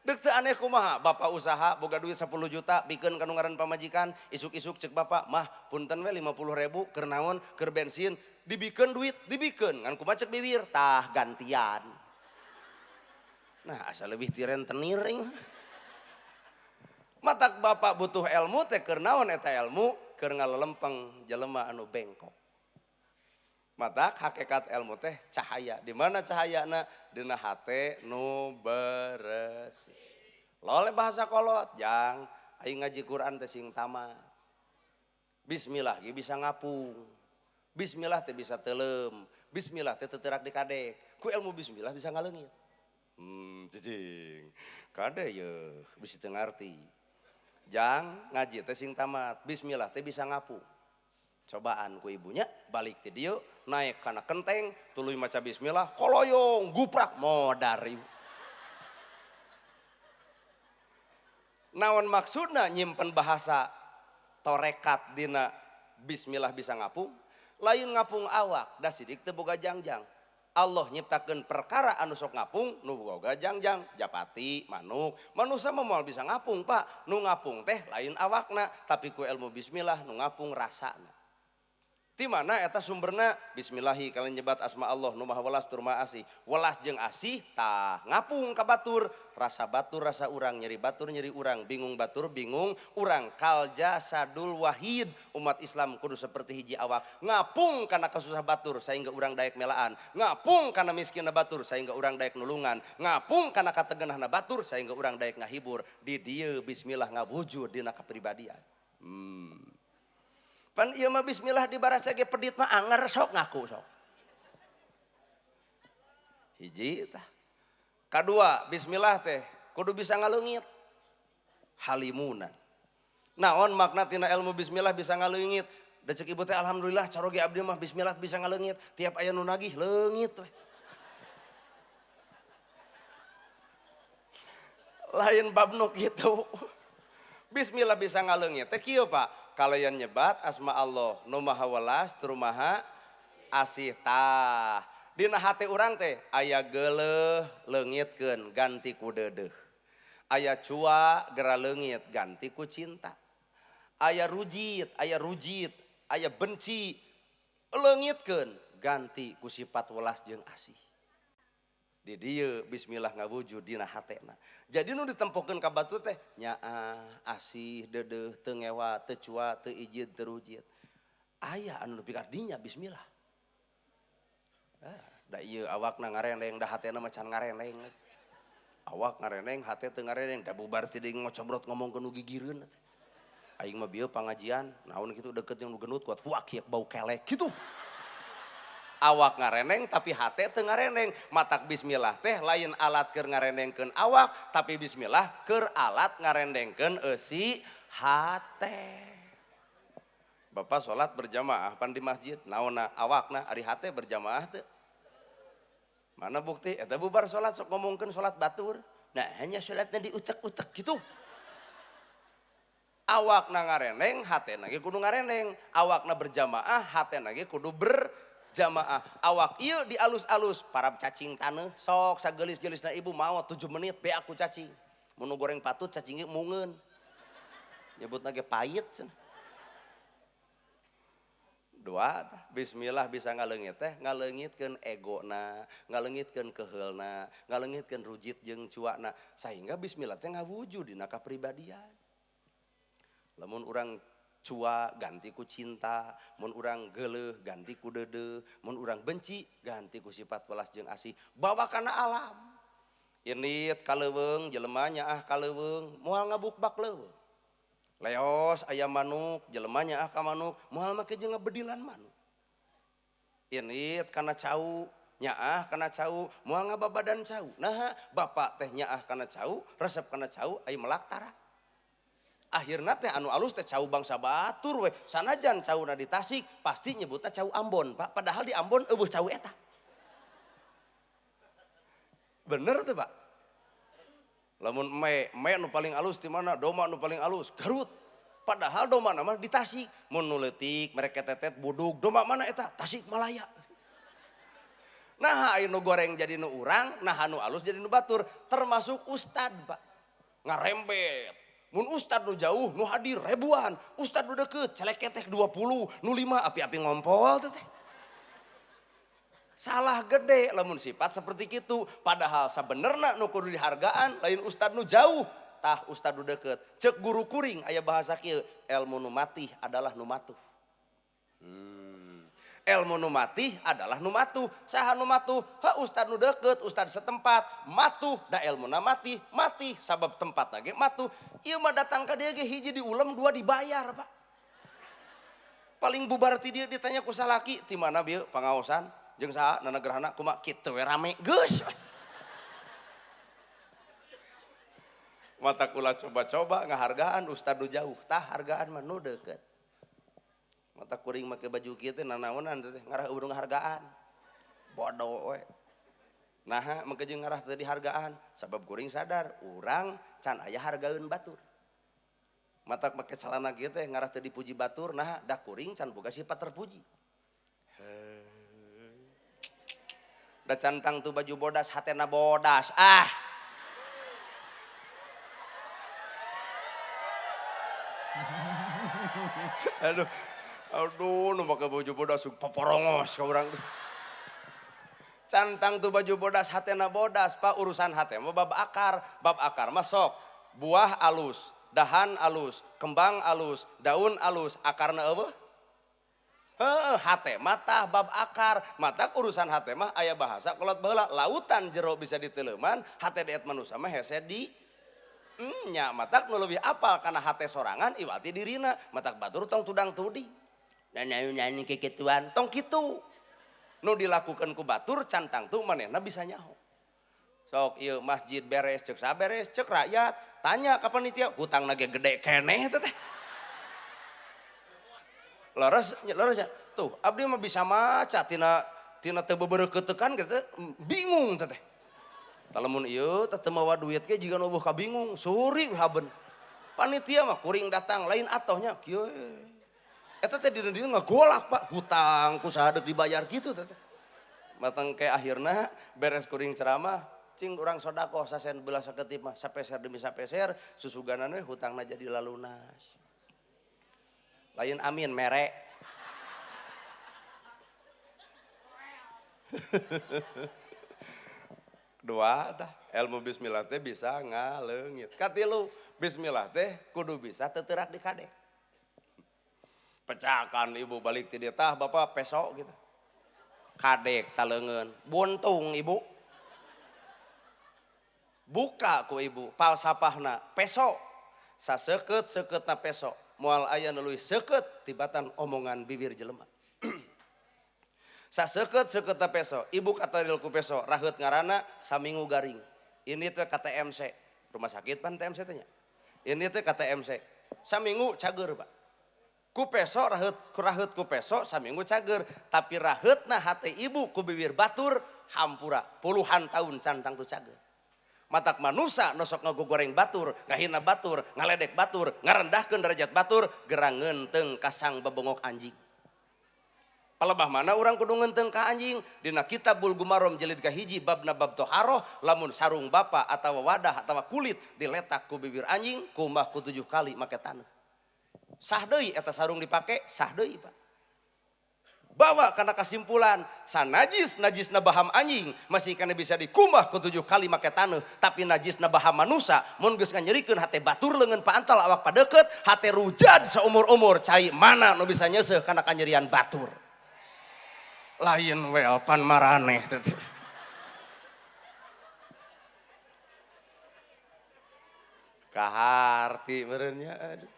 Deuk teu aneh kumaha, bapak usaha boga duit 10 juta bikeun ka nu ngaran pamajikan, isuk-isuk cek bapak, "Mah, punten we 50.000, keur naon?" "Keur bensin." Dibikeun duit, dibikeun, ngan kumaha cek bibir? "Tah, gantian." Nah, asa leuwih ti rentenir aing. Matak bapak butuh ilmu teh keur naon eta ilmu? Keur ngalelempeng jelema anu bengkok. Matak hakikat ilmu teh cahaya. Di mana cahayana? Dina hate nu beresih. Lole bahasa kolot, jang aing ngaji Quran teh sing tamat. Bismillah ge bisa ngapung. Bismillah teh bisa teuleum. Bismillah teh teu teurak dikadek. Ku ilmu bismillah bisa ngaleungit. Cicing. Kade ye bisi teu ngarti. Jang ngaji teh sing tamat. Bismillah teh bisa ngapung. Cobaan ku ibunya balik ti dieu naik kana kenteng tuluy maca bismillah koloyong guprak modar ibu. Naon maksudna nyimpen bahasa torekat dina bismillah bisa ngapung? Lain ngapung awak da sidik teu boga jangjang. Allah nyiptakeun perkara anu sok ngapung nu boga jangjang, japati, manuk. Manusia mah moal bisa ngapung, Pak. Nu ngapung teh lain awakna, tapi ku ilmu bismillah nu ngapung rasana. Di mana eta sumberna? Bismillahi kalian nyebat asma Allah nu maha welas tur maha asih. Welas jeung asih tah ngapung ka batur, rasa batur rasa urang, nyeri batur nyeri urang, bingung batur bingung urang. Kal jasadul wahid, umat Islam kudu seperti hiji awak, ngapung kana kasusah batur sehingga urang daek melaan, ngapung kana miskinna batur sehingga urang daek nulungan, ngapung kana kategenahna batur sehingga urang daek ngahibur. Di dieu bismillah ngawujud dina kapribadian. Pan ieu mah bismillah di barasa ge pedit mah anger sok ngaku sok. Hiji tah. Kadua bismillah teh kudu bisa ngaleungit. Halimuna. Naon makna tina ilmu bismillah bisa ngaleungit? Da cek ibu teh alhamdulillah caroge abdi mah bismillah bisa ngaleungit. Tiap aya nu nagih leungit we. Lain bab nu kitu. Bismillah bisa ngaleungit teh kieu, Pak. Kalian nyebat asma Allah nu maha welas tur maha asih tah. Dina hate urang teh aya geuleuh leungitkeun ganti ku deudeuh. Aya cua gera leungit ganti ku cinta. Aya rujit, aya rujit, aya benci leungitkeun ganti ku sifat welas jeung asih. Di dieu bismillah ngawujud dina hatena. Jadi nu ditempokeun ka batur teh nyaah, asih, deudeuh, teu ngewa, teu cua, teu ijid, teu rujit. Aya anu nepi ka dinya bismillah. Da ieu awakna ngareneng, da hatena mah can ngareneng. Awak ngareneng, hate teu ngareneng, da bubar ti deui ngocobrot ngomongkeun nu gigireun teh. Aing mah bieu pangajian, naon kitu deket jeung nu gendut kuat, huak kieu bau kelek kitu. Awak ngareneng tapi hate teu ngareneng. Matak bismillah teh lain alat keur ngarendengkeun awak, tapi bismillah keur alat ngarendengkeun eusi hate. Bapak sholat berjamaah pan di masjid, naonna awakna ari hate berjamaah teu? Mana bukti? Eta bubar sholat sok ngomongkeun sholat batur. Nah, hanya sholatnya diutek-utek gitu. Awakna ngareneng, hatena ge kudu ngareneng. Awakna berjamaah, hatena ge kudu berjamaah. Awak ieu dialus-alus, parab cacing taneuh, sok sagelis-gelisna ibu maot 7 menit beak ku cacing. Mun nu goreng patut cacing ge mungeun. Nyebutna ge pahit cenah. Dua, bismillah bisa ngaleungit teh, ngaleungitkeun egona, ngaleungitkeun keheulna, ngaleungitkeun rujit jeung cuana, sehingga bismillah teh ngawujud dina kapribadian. Lamun urang cua ganti ku cinta, mun urang geuleuh ganti ku deudeuh, mun urang benci ganti ku sifat welas jeung asih, bawa kana alam. Indit ka leuweung, jelema nyaah ka leuweung, moal ngabukbak leuweung. Leos aya manuk, jelema nyaah ka manuk, moal make jeung ngabedilan manuk. Indit kana cau, nyaah kana cau, moal ngababadan cau. Naha bapak teh nyaah kana cau, resep kana cau, aya melak tara. Akhirna teh anu alus teh cau bangsa batur we, sanajan cauna di Tasik pasti nyebutna cau Ambon, Pak. Padahal di Ambon eueuh cau eta. Bener teh, Pak? Lamun me nu paling alus di mana? Doma nu paling alus, Garut. Padahal doma nama di Tasik. Mun nu leutik mereka tetet budug, doma mana eta? Tasik Malaya. Nah, aya nu goreng jadi nu urang, nah nu alus jadi nu batur, termasuk ustad, Pak. Ngarembet. Mun ustad nu jauh, nu hadir ribuan, ustad nu deket, celeketek 20, nu 5 api-api ngompol teh. Salah gede lamun sifat seperti itu, padahal sabenerna nu kudu dihargaan lain ustad nu jauh, tah ustad nu deket. Cek guru kuring aya bahasa kieu, ilmu nu matih adalah nu matuh. Ilmu nu matih adalah nu matuh. Saha nu matuh? Ha ustad nu deket, ustad setempat, matuh da ilmuna matih, matih sabab tempatna ge matuh. Ieu mah datang ka dieu ge hiji diulem, dua dibayar, Pak. Paling bubar ti dieu ditanya ku salaki, ti mana bieu pangaosan? Jeung saha nana gerhana kumaha kitu we rame geus. Mata kula coba-coba ngahargaan ustad nu jauh, tah hargaan mah nu deukeut. Mata kuring make baju kieu teh nanaonan teh ngarah urang hargaan. Bodoh we. Naha make jeung ngarah teu dihargaan, sabab kuring sadar urang can aya hargaeun batur. Mata make calana kieu teh ngarah teu dipuji batur, naha da kuring can boga sifat terpuji. Da cantang tuh baju bodas, hatena bodas. Ah. Aduh, aduh, nu make baju bodas poporongos ka urang tuh. Cantang tuh baju bodas, hatena bodas, Pak, urusan hate mah bab akar mah sok buah alus, dahan alus, kembang alus, daun alus, akarna eueuh. Heeh, hate mah tah bab akar, mata urusan hate mah aya bahasa kolot baheula, lautan jero bisa diteleuman, hate diet manusia mah hese di nya matak nu leuwih apal kana hate sorangan iwati dirina, matak batur tong tudang tudi. Nanya-nanya kikituan, tong kitu. Nu dilakukan ku batur cantang tu manehna bisa nyaho. Sok ieu masjid beres, cek saberes, cek rakyat, tanya ka panitia, hutangna ge gede keneh teh teh. Leres, leres ya. Tuh, abdi mah bisa maca tina tina teu bebereukeuteukan gitu, bingung teh teh. Tah lamun ieu teh teu mawa duit ge jiga nu eueuh kabingung, suri we haben. Panitia mah kuring datang lain atohnya kieu. Eta teh dina dieu ngagolak, Pak, hutang ku saha deuk dibayar kitu teh teh. Matang ke akhirna beres kuring ceramah, cing urang sodakoh sasen belah saketip mah sapeser demi sapeser susuganan we hutangna jadi lalunas. Lain amin mere. Dua tah ilmu bismillah teh bisa ngaleungit. Katilu bismillah teh kudu bisa teuterak di kade. Pecakan ibu balik ti dieu tah bapak pesok gitu. Kadek taleungeun, buntung ibu. Buka ku ibu falsafahna pesok. Saseukeut-seukeutna pesok. Moal aya nu leuwih seukeut tibatan omongan bibir jelema. Saseukeut-seukeutna peso, ibu kataril ku peso, raheut ngarana saminggu garing. Ini teh KTMC, rumah sakit pan TMC teh nya. Ini teh KTMC, saminggu cager Pak. Ku peso raheut, raheut ku peso saminggu cager, tapi raheutna hate ibu ku bibir batur hampura puluhan tahun can tangtu cager. Matak manusa nosok ngagogoreng batur, ngahina batur, ngaledek batur, ngarendahkeun derajat batur, gerang ngeunteung kasang bebongok anjing. Palebah mana urang kudu ngeunteung ka anjing? Dina kitab Bulughul Maram jilid kahiji babna bab toharoh, lamun sarung bapa atawa wadah atawa kulit diletak ku bibir anjing, kumbah ku 7 kali make taneuh. Sah deui eta sarung dipake, sah deui Pak. Bawa karena kesimpulan sanajis najisna baham anjing masih kana bisa dikumbah ku 7 kali make taneuh, tapi najisna baham manusa mun geus nganyerikeun hate batur leungeun paantal awak padeukeut, hate rujad saumur-umur cai mana nu bisa nyeuseuh kana kanyerian batur. Lain welpan maraneh teh. Kaharti meureun nya aduh.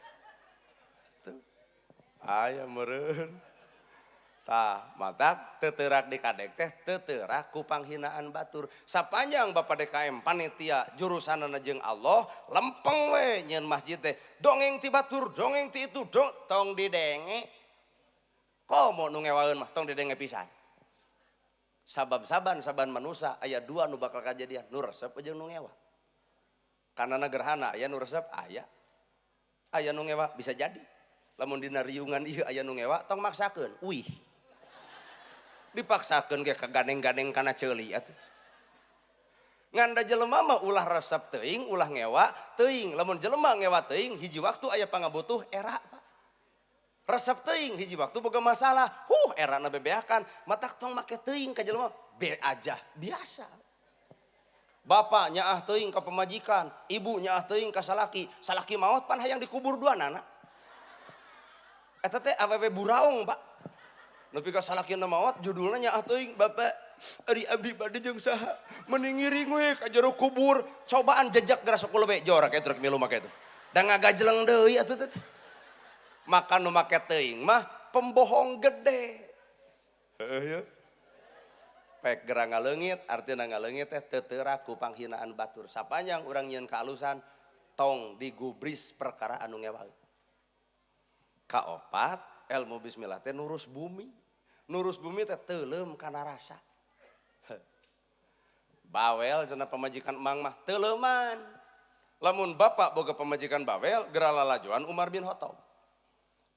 Tuh. Aya meureun. Tah, matak teu teurak di kadek teh teu teurak ku panghinaan batur. Sapanjang Bapak DKM panitia jurusanana jeung Allah, lempeng we nyeun masjid teh. Dongeng ti batur, dongeng ti itu, dong, tong didenge. Komo nu ngewaeun mah tong didenge pisan. Sabab saban-saban manusa aya dua nu bakal kajadian, nu resep jeung nu ngewa. Karena gerhana aya nu resep aya. Aya nu ngewa bisa jadi. Lamun dina riungan ieu aya nu ngewa tong maksakeun, uih. Dipaksakeun ge kagandeng-gandeng kana ceuli atuh. Ngan da jelema mah ulah resep teuing, ulah ngewa teuing. Lamun jelema ngewa teuing hiji waktu aya pangabutuh era Pak. Resep teuing hiji waktu boga masalah, huh erana bebeakan, matak tong make teuing ka jelema be aja biasa. Bapak nyaah teuing ka pamajikan, ibu nyaah teuing ka salaki, salaki maot pan hayang dikubur duanana. Eta teh awewe buraung Pak. Nepi ka salakina maot judulna nyaah teuing, Bapak ari abdi bade jeung saha mending ngiring we ka jero kubur, cobaan jejak geura sok lebe jor ka truk milu make tuh. Da ngagajleng deui atuh teh. Maka nu make teuing mah pembohong gede. Heuh ye. Pek geura ngaleungit, artina ngaleungit teh teu teurak ku panghinaan batur. Sapanjang urang nyieun kaalusan tong digubris perkara anu ngewaeun. Kaopat, ilmu bismillah teh nurus bumi. Nurus bumi teh teuleum kana rasa. Heh. Bawel cenah pamajikan emang mah teuleuman. Lamun bapak boga pamajikan bawel geura lalajoan Umar bin Khattab.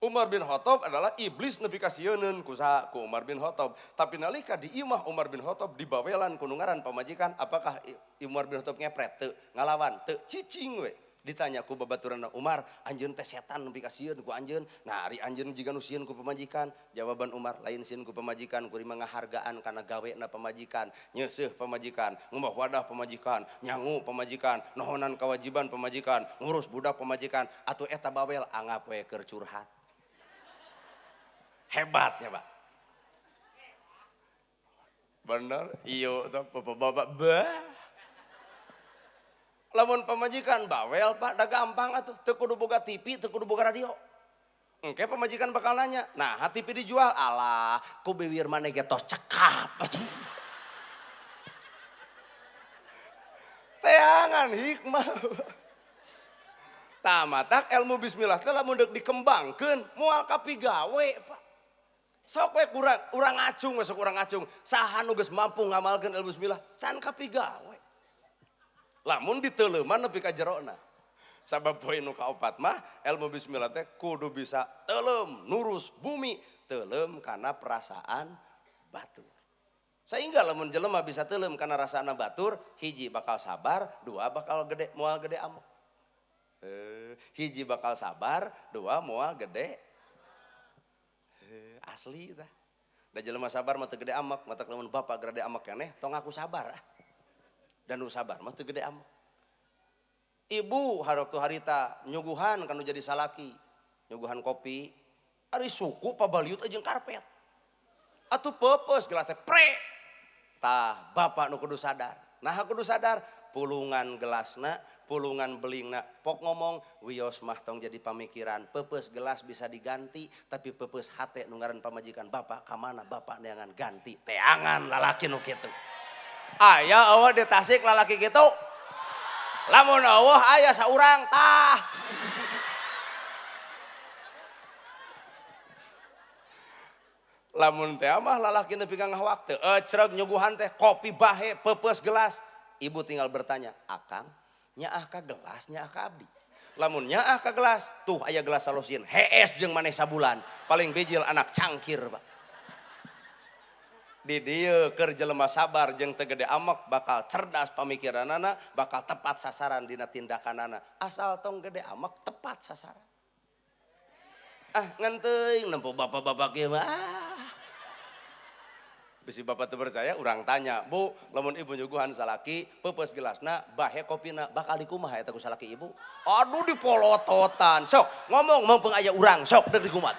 Umar bin Khattab adalah iblis nepi ka sieuneun ku saha? Ku Umar bin Khattab. Tapi nalika di imah Umar bin Khattab dibawelan ku nu ngaran pamajikan, apakah Umar bin Khattab ngepret? Teu, ngalawan teu, cicing we. Ditanya ku babaturanna Umar, anjeun teh setan nepi ka sieun ku anjeun. Nah, ari anjeun jiga nu sieun ku pamajikan. Jawaban Umar, lain sieun ku pamajikan, kuring mah ngahargaan kana gawena pamajikan, nyeuseuh pamajikan, ngumbah wadah pamajikan, nyangu pamajikan, nohonan kewajiban pamajikan, ngurus budak pamajikan, atuh eta bawel anggap we keur curhat. Hebatnya, Pak. Bener, iyo tuh bapak-bapak bah. Lamun pamajikan bawel Pak, da gampang atuh, teu kudu boga TV, teu kudu boga radio. Engke pamajikan bakal nanya, nah TV dijual, alah, ku biwir maneh ge tos cekap. Teangan hikmah. Tah matak ilmu bismillah teh lamun deuk dikembangkeun moal kapigawe Pak. Sok we kurang, urang ngacung we sok urang ngacung. Saha nu geus mampu ngamalkeun ilmu bismillah can kapigawe. Lamun diteuleuman nepi ka jerona. Sabab poin nu kaopat mah ilmu bismillah teh kudu bisa teuleum nurus bumi, teuleum kana perasaan batur. Sehingga lamun jelema bisa teuleum kana rasana batur, hiji bakal sabar, dua bakal gede moal gede amuk. Hiji bakal sabar, dua moal gede. Asli tah. Da jelema sabar mah teu gede amek, matak lamun bapak gede amek keneh tong ngaku sabar ah. Dan nu sabar mah teu gede amek. Ibu haroktu harita nyuguhan kanu jadi salaki, nyuguhan kopi, ari suku pabaliut jeung karpet. Atuh peupeus gelas teh pre. Tah bapak nu kudu sadar. Nah kudu sadar pulungan gelasna, pulungan belingna. Pok ngomong wios mah tong jadi pamikiran. Peupeus gelas bisa diganti, tapi peupeus hate nu ngaran pamajikan bapak ka mana bapak neangan ganti. Teangan lalaki nu kitu. Aya eueuh di Tasik lalaki kitu. Lamun eueuh aya saurang tah. Lamun teh mah lalaki nepi ka ngahawak teu ecreg nyuguhan teh kopi bahe peupeus gelas. Ibu tinggal bertanya, "Akang, nyaah ka gelas nyaah ka abdi?" Lamun nyaah ka gelas, tuh aya gelas salosin, hees jeung maneh sabulan, paling bijil anak cangkir, Pak. Di dieu keur jelema sabar jeung teu gede amek bakal cerdas pamikiranana, bakal tepat sasaran dina tindakanana. Asal tong gede amek tepat sasaran. Ah, ngan teuing nempo bapak-bapak kieu mah. Ah. Bisi bapak teu percaya, urang tanya, "Bu, lamun ibu nyuguhan salaki, peupeus gelasna, bahe kopina, bakal dikumaha eta ku salaki ibu?" Aduh dipolototan. Sok, ngomong mumpung aya urang, sok deuk dikumaha.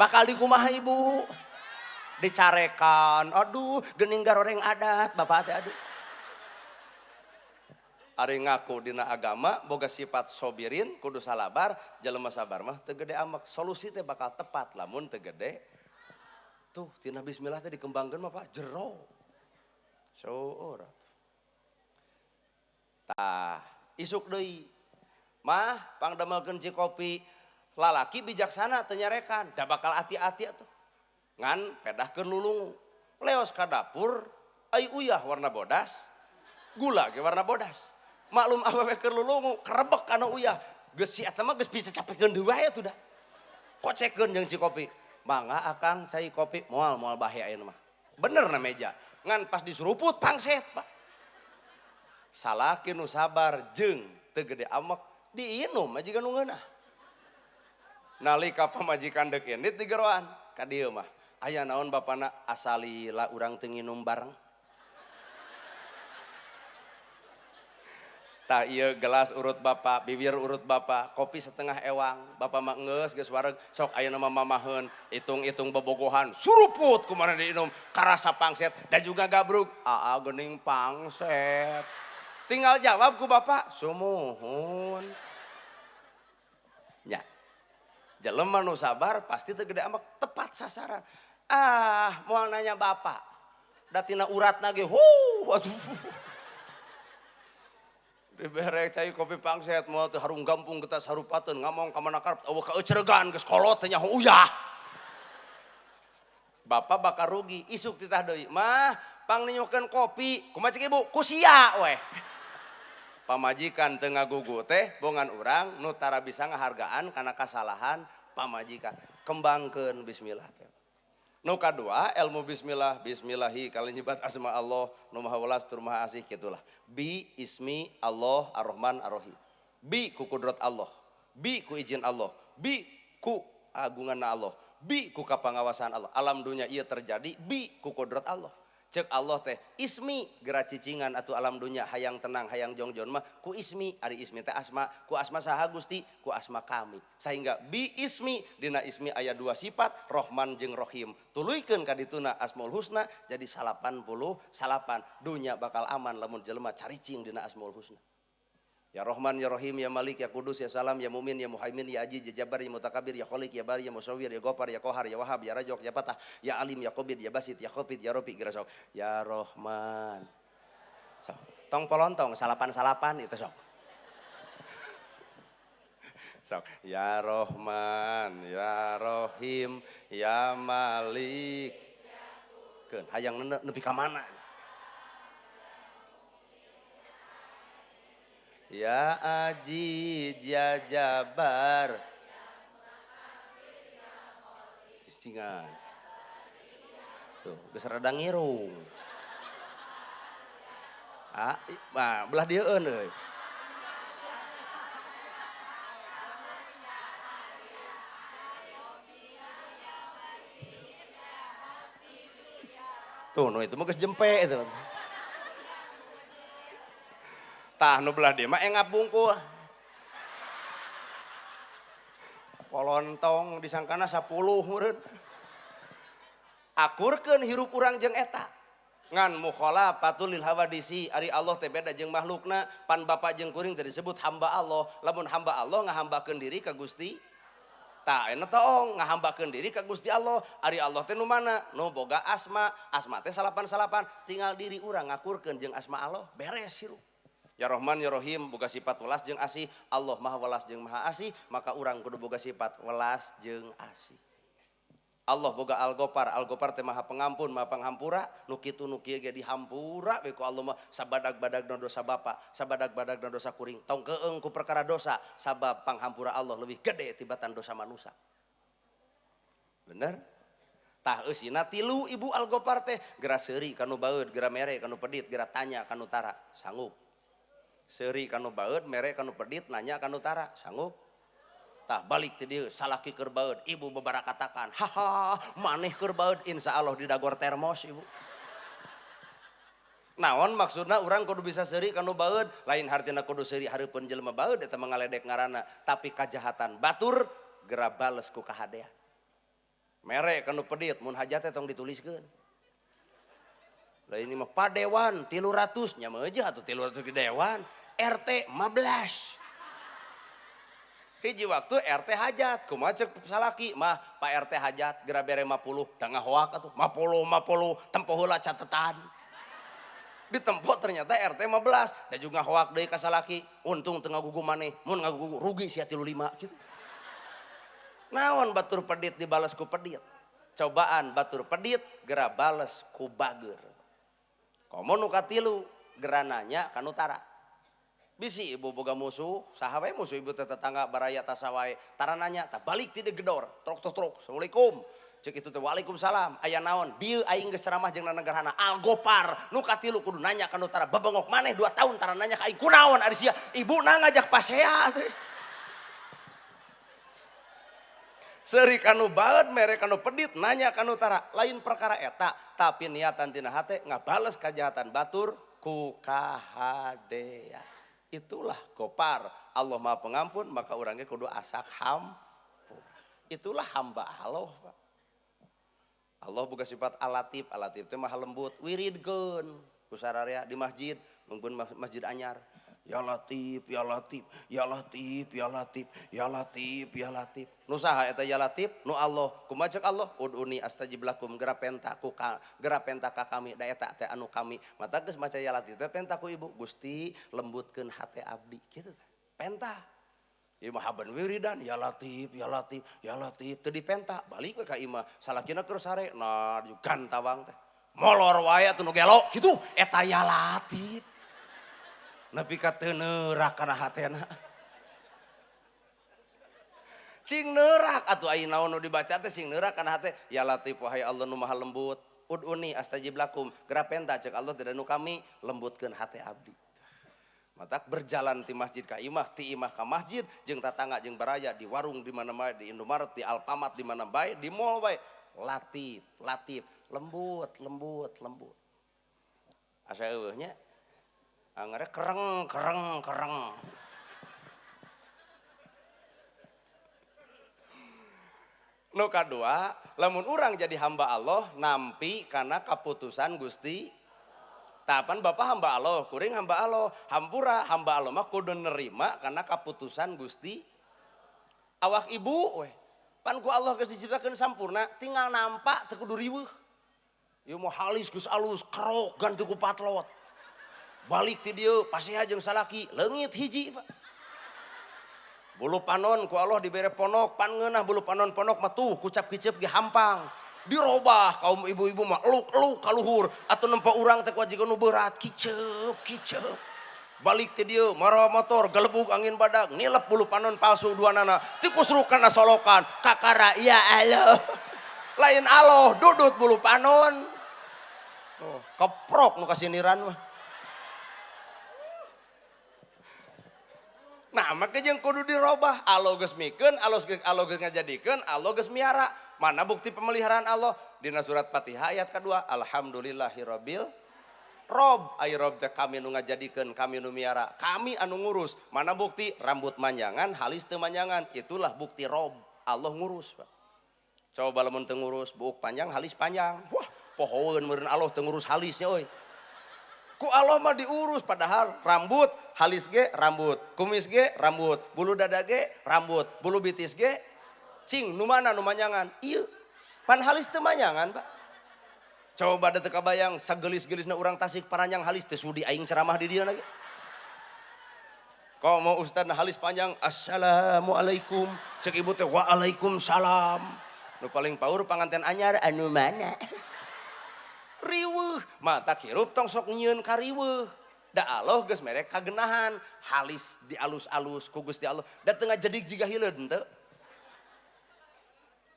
Bakal dikumaha ibu? Dicarekan. Aduh, geuning garoreng adat bapak teh aduh. Ari ngaku dina agama boga sifat sobirin kudu salabar, jelema sabar mah teu gede amek. Solusi teh bakal tepat lamun teu gede. Tuh tina bismillah teh dikembangkeun mah Pak jero. Seueur atuh. Tah, isuk deui. Mah pangdamelkeun cikopi, lalaki bijaksana teu nyarekan, da bakal ati-ati atuh. Ngan pedahkeun lulungu. Leos ka dapur, ai uyah warna bodas, gula ge warna bodas. Maklum awewe keur lulungu, kerebek kana uyah. Geus si eta mah geus bisa capekeun deui wae atuh da. Kocekeun jeung cikopi. Mangga akang cai kopi, moal moal bahe ayeuna mah. Bener na meja. Ngan pas disuruput pangset, Pak. Salaki nu sabar jeung teu gede amek diinum aja nu ngeunah. Nalika pamajikan deuk indit digeroan ka dieu mah. Aya naon bapana asalila urang teu nginum bareng. Tah ieu gelas urut bapak, bibir urut bapak, kopi setengah ewang, bapak mah geus geus wareg, sok ayeuna mah mamaheun, hitung-hitung bobogohan, suruput kumaha diinum, karasa pangset, dan juga gabrug, aa geuning pangset. Tinggal jawab ku bapak, sumuhun. Nya. Jelema nu sabar pasti teu gede amek, tepat sasaran. Ah, moal nanya bapak. Da tina uratna ge, huh, aduh. Dibere cai kopi pangset moal teu harung gampung getas harupateun ngomong ka mana karep eueuh kaeucregan geus kolot teh nyaho uyah. Bapak bakal rugi isuk titah deui. Mah pangninyukeun kopi kumaha cek ibu ku sia weh. Pamajikan teu ngagugu teh bongan urang nu tara bisa ngahargaan kana kasalahan pamajikan. Kembangkeun bismillah teh. Nu kadua ilmu bismillah, bismillahi kali nyebat asma Allah nu maha welas tur maha asih kitulah. Bi ismi Allah ar-Rahman ar-Rahim. Bi ku kudrat Allah, bi ku izin Allah, bi ku agungan Allah, bi ku kapangawasan Allah. Alam dunia ieu terjadi bi ku kudrat Allah. Cek Allah teh ismi geura cicingan atuh alam dunia hayang tenang hayang jongjon mah ku ismi, ari ismi teh asma, ku asma saha Gusti, ku asma kami. Sehingga bi ismi dina ismi aya dua sifat Rohman jeung Rohim. Tuluykeun ka dituna Asmaul Husna jadi 89. Dunya bakal aman lamun jelema caricing dina Asmaul Husna. Ya Rohman, Ya Rohim, Ya Malik, Ya Kudus, Ya Salam, Ya Mumin, Ya Muhaimin, Ya Aziz, Ya Jabbar, Ya Mutakabir, Ya Khalik, Ya Bari, Ya Musawwir, Ya Gofar, Ya Kohar, Ya Wahab, Ya Rajok, Ya Fatah, Ya Alim, Ya Qabid, Ya Basit, Ya Khafid, Ya Rafi, geura sok. Ya Rohman. Sok. Tong polontong salapan-salapan itu sok. Sok. Ya Rohman, Ya Rohim, Ya Malik. Keun hayang nepi ka mana? Ya Aziz, Ya Jabbar. Cicingan. Tuh, geus rada ngirung. Ah, nah, belah dieueun euy. Tuh, nu itu mah geus jempe itu. Tah nu belah dieu mah engap bungkul. Polontong disangkana 10 meureun. Akurkeun hirup urang jeung eta. Ngan mukhalafatul lil hawadisi, ari Allah teh beda jeung makhlukna, pan bapak jeung kuring teh disebut hamba Allah. Lamun hamba Allah ngahambakeun diri ka Gusti. Tah enak toong ngahambakeun diri ka Gusti Allah. Ari Allah teh nu mana? Nu boga asma, asma teh salapan-salapan, tinggal diri urang ngakurkeun jeung asma Allah, beres hirup. Ya Rahman ya Rahim boga sifat welas jeung asih, Allah Maha welas jeung Maha asih, maka urang kudu boga sifat welas jeung asih. Allah boga Al-Ghaffar, Al-Ghaffar teh Maha Pengampun, Maha Panghampura, nu kitu nu kieu ge dihampura we ku Allah mah sabadag-badagna dosa bapa, sabadag-badagna dosa kuring, tong keung ku perkara dosa, sabab panghampura Allah leuwih gede tibatan dosa manusia. Bener? Tah eusina tilu ibu Al-Ghaffar teh, geura seuri kanu baeud, geura mere kanu pedit, geura tanya kanu tara, sanggup. Seuri kanu baeud, mere kanu pedit, nanya kanu tara, sanggup. Tah balik ti dieu salaki keur baeud, ibu bebarakatakan, haha maneh keur baeud, insyaallah didagor termos ibu. Naon maksudna urang kudu bisa seuri kanu baeud, lain hartina kudu seuri hareupeun jelema baeud eta mah ngaledek ngaranna, tapi kajahatan batur geura bales ku kahadean. Mere kanu pedit mun hajat teh tong dituliskeun. Lah ini mah padewan 300 nya mah aja atuh 300 di dewan, RT 15. Hiji waktu RT hajat, kumaha cek salaki mah Pak RT hajat geura bere 50, da ngahoak atuh 50 50 tempo heula catetan. Ditempo ternyata RT 15, da juga ngahoak deui ka salaki, untung teu ngagugu maneh, mun ngagugu rugi sia 35 kitu. Naon batur pedit dibales ku pedit. Cobaan batur pedit geura bales ku bager. Komo nu katilu geura nanya ka nu tara. Bisi ibu boga musuh, saha wae musuh ibu teh tetangga baraya tasa wae. Tara nanya, tah balik ti gedor, trok trok trok, assalamualaikum. Cek itu teh waalaikumsalam, aya naon? Bieu aing geus ceramah jeung nanagarhana Al-Ghaffar. Nu katilu kudu nanya ka nu tara, babengok maneh 2 tahun tara nanya ka aing kunaon ari sia? Ibuna ngajak pasea teh. Seuri kanu baeud, mere kanu pedit, nanya kanu tara, lain perkara eta, tapi niatan tina hate ngabales kajahatan batur ku kahadea. Itulah Ghaffar. Allah Maha Pengampun, maka orangnya kudu asak hampura. Itulah hamba Allah, Pak. Allah buka sifat alatif, alatif teh maha lembut, wiridkeun ku sararea di masjid, mungkin masjid anyar. Ya Latif, ya Latif, ya Latif, ya Latif, ya Latif, ya Latif. Nu saha eta ya Latif? Nu Allah. Kumaha cek Allah? Ud'uni astajib lakum, geura penta ku ka, geura penta ka kami, da eta teh anu kami. Mata geus maca ya Latif teh penta ku ibu, Gusti lembutkeun hate abdi kitu teh. Penta. Ieu mah haben wiridan ya Latif, ya Latif, ya Latif teu dipenta, balik we ka imah. Salakina keur sare, nah gantawang teh. Molor wae atuh nu gelo kitu eta ya Latif. Nepi ka teu neurak kana hatena. Cing neurak atuh aya naon nu dibaca teh sing neurak kana hate. Ya Latif wahai Allah nu maha lembut. Ud'uni astajib lakum. Geura penta cek Allah tidak nu kami lembutkeun hate abdi. Matak berjalan ti masjid ka imah, ti imah ka masjid, jeung tatangga jeung baraya di warung di mana bae, di Indomaret, di Alfamart di mana bae, di mall bae. Latif, latif, lembut, lembut, lembut. Asa eueuh nya. Angere kereng, kereng, kereng. Nu kadua, lamun urang jadi hamba Allah nampi kana kaputusan Gusti. Tapan bapak hamba Allah, kuring hamba Allah, hampura hamba Allah mah kudu nerima kana kaputusan Gusti. Awak ibu weh, pan ku Allah geus diciptakeun sampurna, tinggal nampak teu kudu riweuh. Ieu mah halis geus alus, kerok ganti ku patlot. Balik ti dieu pasea jeung salaki, leungit hiji Pak. Bulu panon ku Allah dibere ponok, pan ngeunah bulu panon ponok mah tuh kucap-kicep ge hampang. Dirobah kaum ibu-ibu mah eluk-eluk ka luhur atuh nempo urang teh kuajiga nu berat kicep kicep. Balik ti dieu marawa motor gelebug angin badag nilep bulu panon palsu dua nana tikusruk kana solokan kakara ya Allah. Lain Allah dudut bulu panon. Oh, keprok nu kasiniran mah. Nah, maka jeung kudu dirobah. Allah geus mikeun, Allah geus ngajadikeun, Allah geus miara. Mana bukti pemeliharaan Allah? Dina surat Fatihah ayat kedua, alhamdulillahirabbil Rob, ay Rob teh kami nu ngajadikeun, kami nu miara, kami anu ngurus. Mana bukti? Rambut manjangan, halis teu manjangan. Itulah bukti Rob. Allah ngurus, Pak. Coba lamun teu ngurus, buuk panjang, halis panjang. Wah, Pohoeun meureun Allah teu ngurus halisnya euy. Ku Allah mah diurus padahal rambut, halis ge rambut, kumis ge rambut, bulu dada ge rambut, bulu bitis ge cing nu mana nu manyangan? Ieu. Pan halis teu manyangan, Pak. Coba da teu kabayang sagelis-gelisna urang Tasik paranjang halis teu sudi aing ceramah di dieu lagi. Kalau mau ustad halis panjang, assalamualaikum, cek ibu teh waalaikumsalam. Nu paling paur panganten anyar anu mana? Riweuh, mata hirup tong sok nyieun kariweuh. Da Allah geus mere kagenahan, halis dialus-alus ku Gusti Allah. Da teu ngajedig jiga hileud henteu.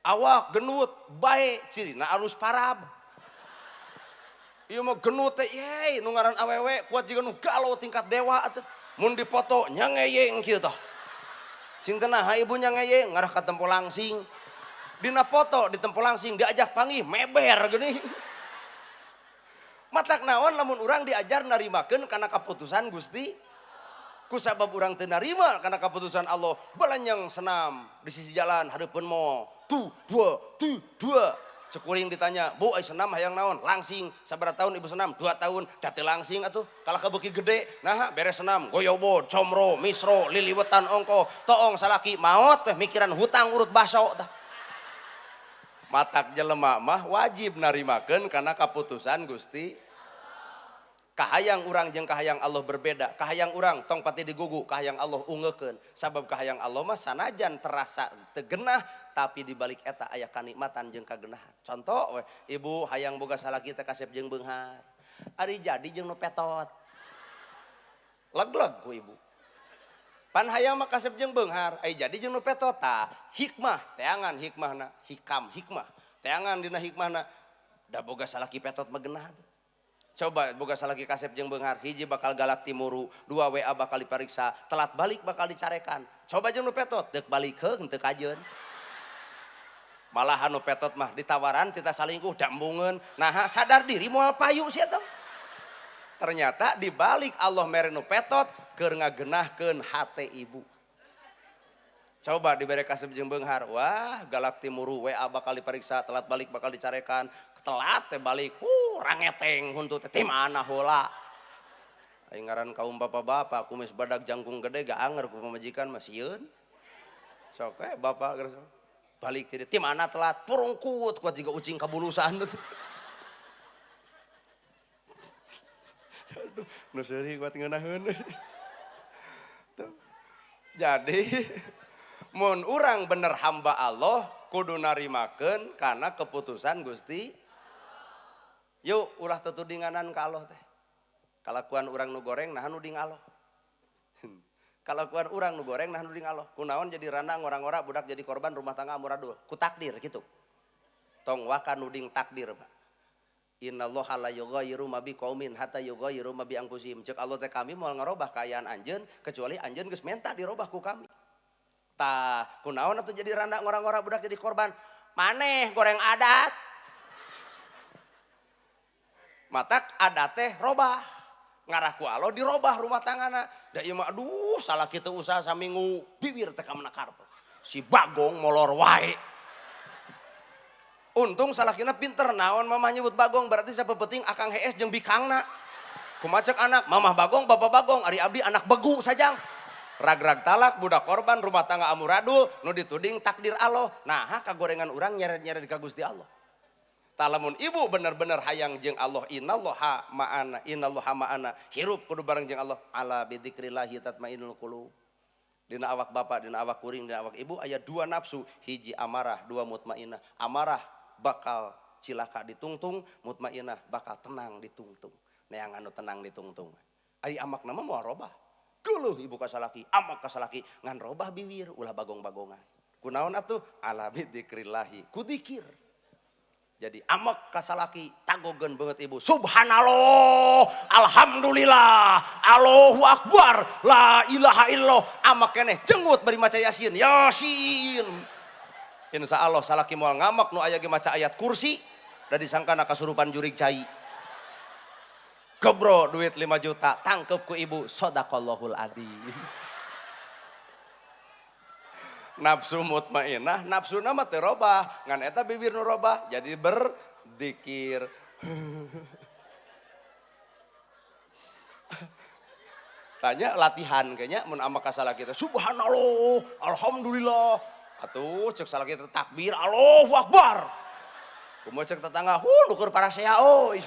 Awak genut bae cirina alus parab. Ieu mah genut teh yey nu ngaran awewe kuat jiga nu galau tingkat dewa atuh. Mun dipoto nya ngeyeng kieu tah. Cing teh naha ibu nya ngeyeng ngarah ka tempo langsing. Dina foto di tempo langsing diajak panggih meber geuning. Matak naon lamun urang diajar narimakeun kana kaputusan Gusti. Kusabab urang teu narima kana kaputusan Allah, balanyang senam di sisi jalan hareupeun mall. Tu dua, tu dua. Cek kuring ditanya, "Bu, ai senam hayang naon?" Langsing. Sabaraha tahun ibu senam? 2 tahun. Da teu langsing atuh. Kalah kabeuki gede. Naha beres senam, goyobod, comro, misro, liliwetan ongko, toong salaki maot teh mikiran hutang urut baso tah. Matak jelema mah wajib narimakeun kana kaputusan Gusti. Kahayang urang jeung kahayang Allah berbeda. Kahayang urang tong pati digugu, kahayang Allah unggeukeun. Sabab kahayang Allah mah sanajan terasa teu genah, tapi di balik eta aya kanikmatan jeung kagenahan. Contoh we, ibu hayang boga salaki teh kasep jeung beunghar. Ari jadi jeung nu petot. Leg-leg ku ibu. Pan hayang mah kasep jeung beunghar, ai jadi jeung nu petot tah hikmah, teangan hikmahna, hikam hikmah. Teangan dina hikmahna da boga salaki petot mah genah tuh. Coba boga salaki kasep jeung beunghar, hiji bakal galak timuru, dua WA bakal diperiksa, telat balik bakal dicarekan. Coba jeung nu petot, deuk balik heung teu kajeun. Malahan nu petot mah ditawaran tita salingkuh dambungeun. Nah, sadar diri moal payu sia teh. Ternyata dibalik Allah mere nu petot keur ngagenahkeun hate ibu. Coba dibere kasep jeung beunghar, wah galak timuru, WA bakal diperiksa, telat balik bakal dicarekan, telat teh balik, rangeteng huntu teh ti mana heula. Aing ngaran kaum bapak-bapak kumis badak jangkung gede gak anger ku pamajikan mah sieun. Sok we bapak geus balik ti ti mana telat, purungkut kuat jiga ucing kabulusan. Aduh, nu seuri kuat ngeunaheun. Tuh. Jadi mun urang bener hamba Allah kudu narimakeun kana keputusan Gusti. Yuk ulah tetudinganan ka Allah teh. Kalakuan urang nu goreng naha nuding Allah. Kalakuan urang nu goreng naha nuding Allah. Kunaon jadi randang orang-orang budak jadi korban rumah tangga amuradul. Ku takdir gitu. Tong waka nuding takdir, Pak. Innallaha la yughayyiru ma biqaumin hatta yughayyiru ma bi anfusihim. Ceuk Allah teh kami moal ngarobah kaayaan anjeun kecuali anjeun geus menta dirobah ku kami. Tah, kunaon atuh jadi randa ngora-ngora budak jadi korban? Maneh goreng adat. Matak adat teh robah. Ngarah ku Allah dirobah rumah tanggana. Da ieu mah aduh salah kitu usaha saminggu bibir teh ka menakar. Si Bagong molor wae. Untung salakina pinter naon mamah nyebut Bagong berarti siapa penting akang hees jeung bikangna. Kumaha cek anak mamah Bagong bapak Bagong ari abdi anak begu sajang. Rag-rag talak budak korban rumah tangga amuradul nu dituding takdir Allah. Nah kagorengan urang nyeret-nyeret ka Gusti Allah. Talamun ibu bener-bener hayang jeung Allah innallaha ma'ana innallaha ma'ana hirup kudu bareng jeung Allah ala bidzikrillahi tatmainnul qulub. Dina awak bapak, dina awak kuring, dina awak ibu aya dua nafsu, hiji amarah, dua mutmainah. Amarah bakal cilaka ditungtung, mutmainah bakal tenang ditungtung. Neangan nu tenang ditungtung. Ari amakna mah moal robah. Geuleuh ibu ka salaki, amak ka salaki, ngan robah biwir ulah bagong-bagongan. Kunaon atuh? Ala bidzikrillahi, ku dzikir. Jadi amak ka salaki tagogeun beungeut ibu. Subhanallah, alhamdulillah, Allahu akbar, la ilaha illallah. Amak keneh jengut bari maca Yasin, Yasin. Insya Allah salaki moal ngamak nu aya ge maca ayat kursi da disangkana kasurupan jurig cai. Gebro duit 5 juta, tangkep ku ibu, sodaqallahul adzim. Nafsu mutmainah, nafsu nama teu robah, ngan eta bibir nu robah, jadi berzikir. Tanya latihan kayaknya mun ambek ka salaki teh subhanallah, alhamdulillah. Atuh cek salaki teh takbir, Allahu Akbar. Kumaha cek tetangga, hu nu keur parasea euy.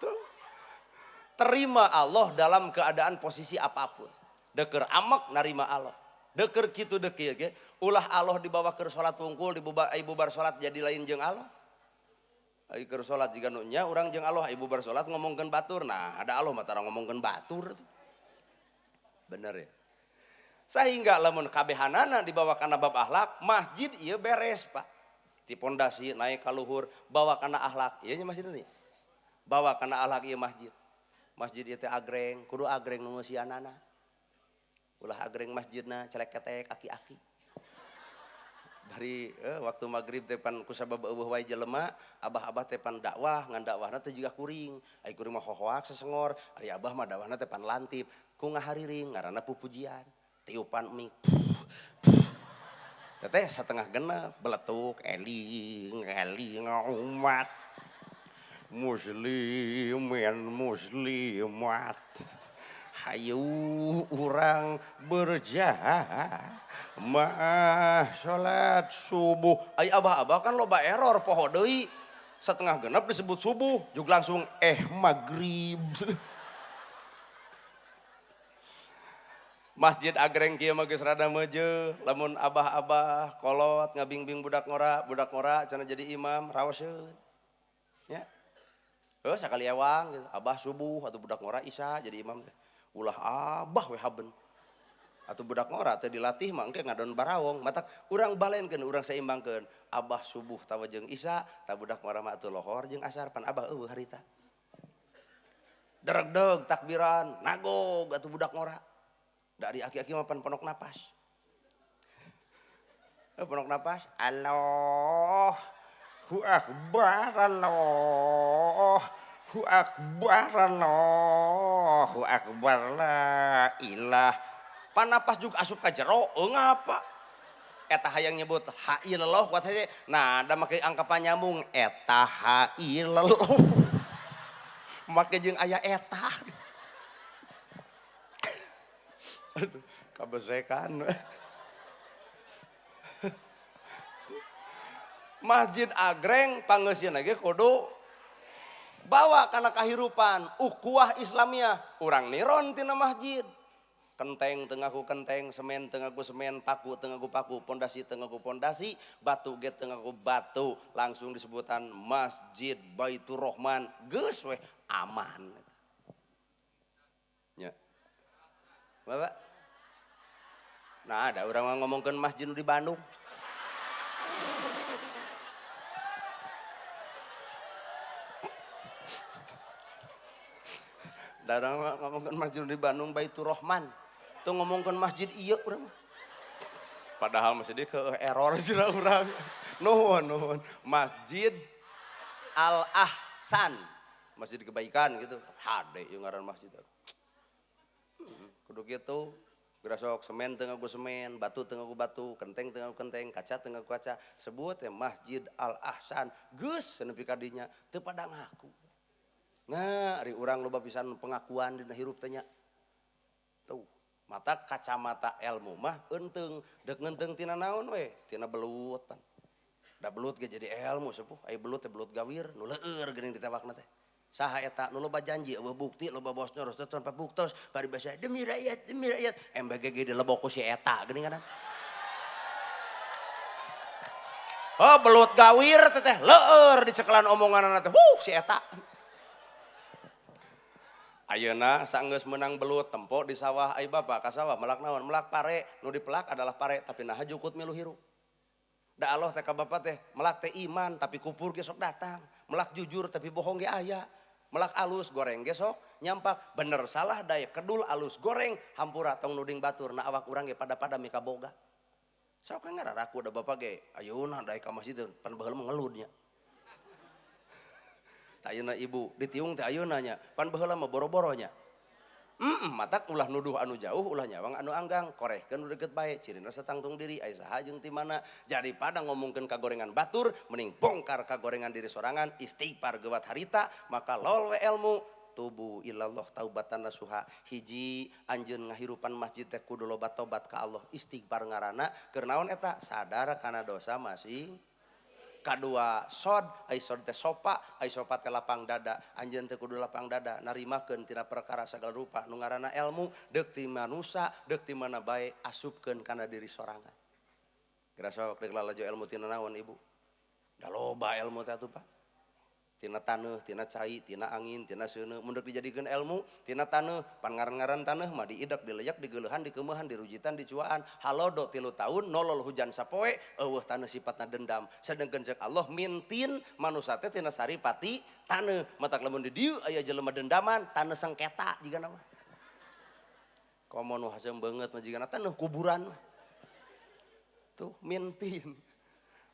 Tuh. Terima Allah dalam keadaan posisi apapun. Deker amek narima Allah. Deker kitu deukir ge, ulah Allah dibawa keur salat wungkul, dibubar ai bubar salat jadi lain jeung Allah. Ai keur salat jiga nu nya urang jeung Allah, ai bubar salat ngomongkeun batur. Nah, ada Allah mah tara ngomongkeun batur tuh. Bener ya. Sehingga lamun kabehanana dibawa kana bab akhlak, masjid ieu beres, Pak. Ti pondasi naik ka luhur, bawa kana akhlak. Ieu nya masjid teh. Bawa kana akhlak ieu masjid. Masjid ieu teh agreng, kudu agreng nu ngeusianana. Ulah agreng masjidna celeketek aki-aki. Dari waktu maghrib teh pan kusabab eueuh wae jelema, abah-abah teh pan dakwah, ngan dakwahna teh jiga kuring. Ai kuring mah hohoak sesengor, ari abah mah dakwahna teh pan lantip. Ku ngahariring ngaranna pupujian, tiupan mik. Teteh setengah genep beletuk eling eling umat muslimin muslimat. Hayu urang berjamaah salat subuh. Ai abah-abah kan loba error poho deui. Setengah genep disebut subuh, jug langsung maghrib. Masjid agreng kieu mah geus rada meujeuh, lamun abah-abah kolot ngabingbing budak ngora cenah jadi imam raoseun. Nya. Heuh sakali ewang gitu, abah subuh atau budak ngora isya jadi imam teh. Ulah abah we haben. Atau budak ngora teh dilatih mah engke ngadon barawong, matak urang balenkeun, urang seimbangkeun. Abah subuh tawa jeung isya, ta budak ngora mah atuh lohor jeung asar pan abah eueuh harita. Deregdeg takbiran, nagog atuh budak ngora. Dari aki-aki mah pan ponok napas. Ponok napas, Allahu Akbar, Allahu Akbar, Allahu Akbar, la ilah. Panapas juga asup ka jero, ngapa? Eta hayang nyebut ha ilallah kuat hese. Nah, da make angkapan nyambung eta ha ilallah. Make jeung aya eta. Aduh, kabesekan. Masjid agreng pangeusieun ge kudu bawa kana kahirupan ukhuwah Islamiyah. Urang niron tina masjid. Kenteng teu ngaku kenteng, semen teu ngaku semen, paku teu ngaku paku, pondasi teu ngaku pondasi, batu ge teu ngaku batu, langsung disebutan Masjid Baitur Rahman. Geus weh aman. Nya. Bapak. Nah, ada orang ngomongkeun masjid di Bandung. Da urang ngomongkeun masjid di Bandung Baitur Rahman. Tuh ngomongkeun masjid ieu urang. Padahal masih di ke error sih urang. Nuhun nuhun. Masjid Al Ahsan. Masjid kebaikan gitu. Hade ieu ngaran masjid. Kudu kitu. Gerasok semen teu ngaku semen, batu teu ngaku batu, kenteng teu ngaku kenteng, kaca teu ngaku kaca. Sebut ya Masjid Al Ahsan. Geus nepi ka dinya teu pada ngaku. Nah, ari urang loba pisan pengakuan dina hirup teh nya. Tuh, mata kacamata ilmu mah eunteung, deuk ngeunteung tina naon we? Tina belut pan. Da belut ge jadi ilmu sepuh, ai belut teh belut gawir, nu leueur geuning ditewakna teh. Saha eta nu loba janji eueuh bukti, loba bos nyoros teh tanpa buktos, paribasa demi rakyat, MBG ge dilebok ku si eta geuning kan. Oh, belut gawir teh teh leueur dicekelan omonganna teh, huh si eta. Ayeuna sanggeus meunang belut tempo di sawah ai bapak ka sawah melak naon? Melak pare, nu dipelak adalah pare tapi naha jukut milu hirup. Da Allah teh ka bapak teh melak teh iman tapi kupur ge sok datang, melak jujur tapi bohong ge aya, melak alus goreng ge sok nyampak, bener salah daya kedul alus goreng hampura tong nuding batur na awak urang ge pada-pada mikaboga. Sok kan ngararaku da bapak ge ayeuna daek ka masjid pan baheula mah ngeludnya. Ayeuna ibu ditiung teh ayeuna nya pan baheula mah boro-boro nya. Matak ulah nuduh anu jauh, ulah nyawang anu anggang, korehkeun nu deket bae, cirina satangtung diri, aya saha jeung ti mana. Daripada ngomongkeun kagorengan batur, mending bongkar kagorengan diri sorangan, istighfar gewat harita, maka lol we ilmu tubu ilallah taubatan nasuha. Hiji anjeun ngahirupan masjid teh kudu loba tobat ka Allah, istighfar ngaranna, keur naon eta? Sadar kana dosa masing. Kadua sod, ai sod teh sopa, ai sopa teh lapang dada, anjeun teh kudu lapang dada narimakeun tina perkara sagala rupa nu ngaranna ilmu, deuk ti manusa, deuk ti mana bae asupkeun kana diri sorangan. Geura sok deuk lalajo ilmu tina naon ibu? Da loba ilmu teh atuh Pak. Tina taneuh, tina cai, tina angin, tina seuneu, mun deuk dijadikeun ilmu, tina taneuh, pan ngaran-ngaran taneuh mah diidak, dileyak, digeuleuhan, dikeumehan, dirujitan, dicuaan, halodo 3 tahun, nolol hujan sapoe, eueuh taneuh sifatna dendam. Sedengkeun ceuk Allah mintin manusa teh tina saripati taneuh, matak lamun di dieu aya jelema dendaman, taneuh sengketa jigana mah. Komo nu haseum beungeut mah jigana taneuh kuburan mah. Tuh mintin.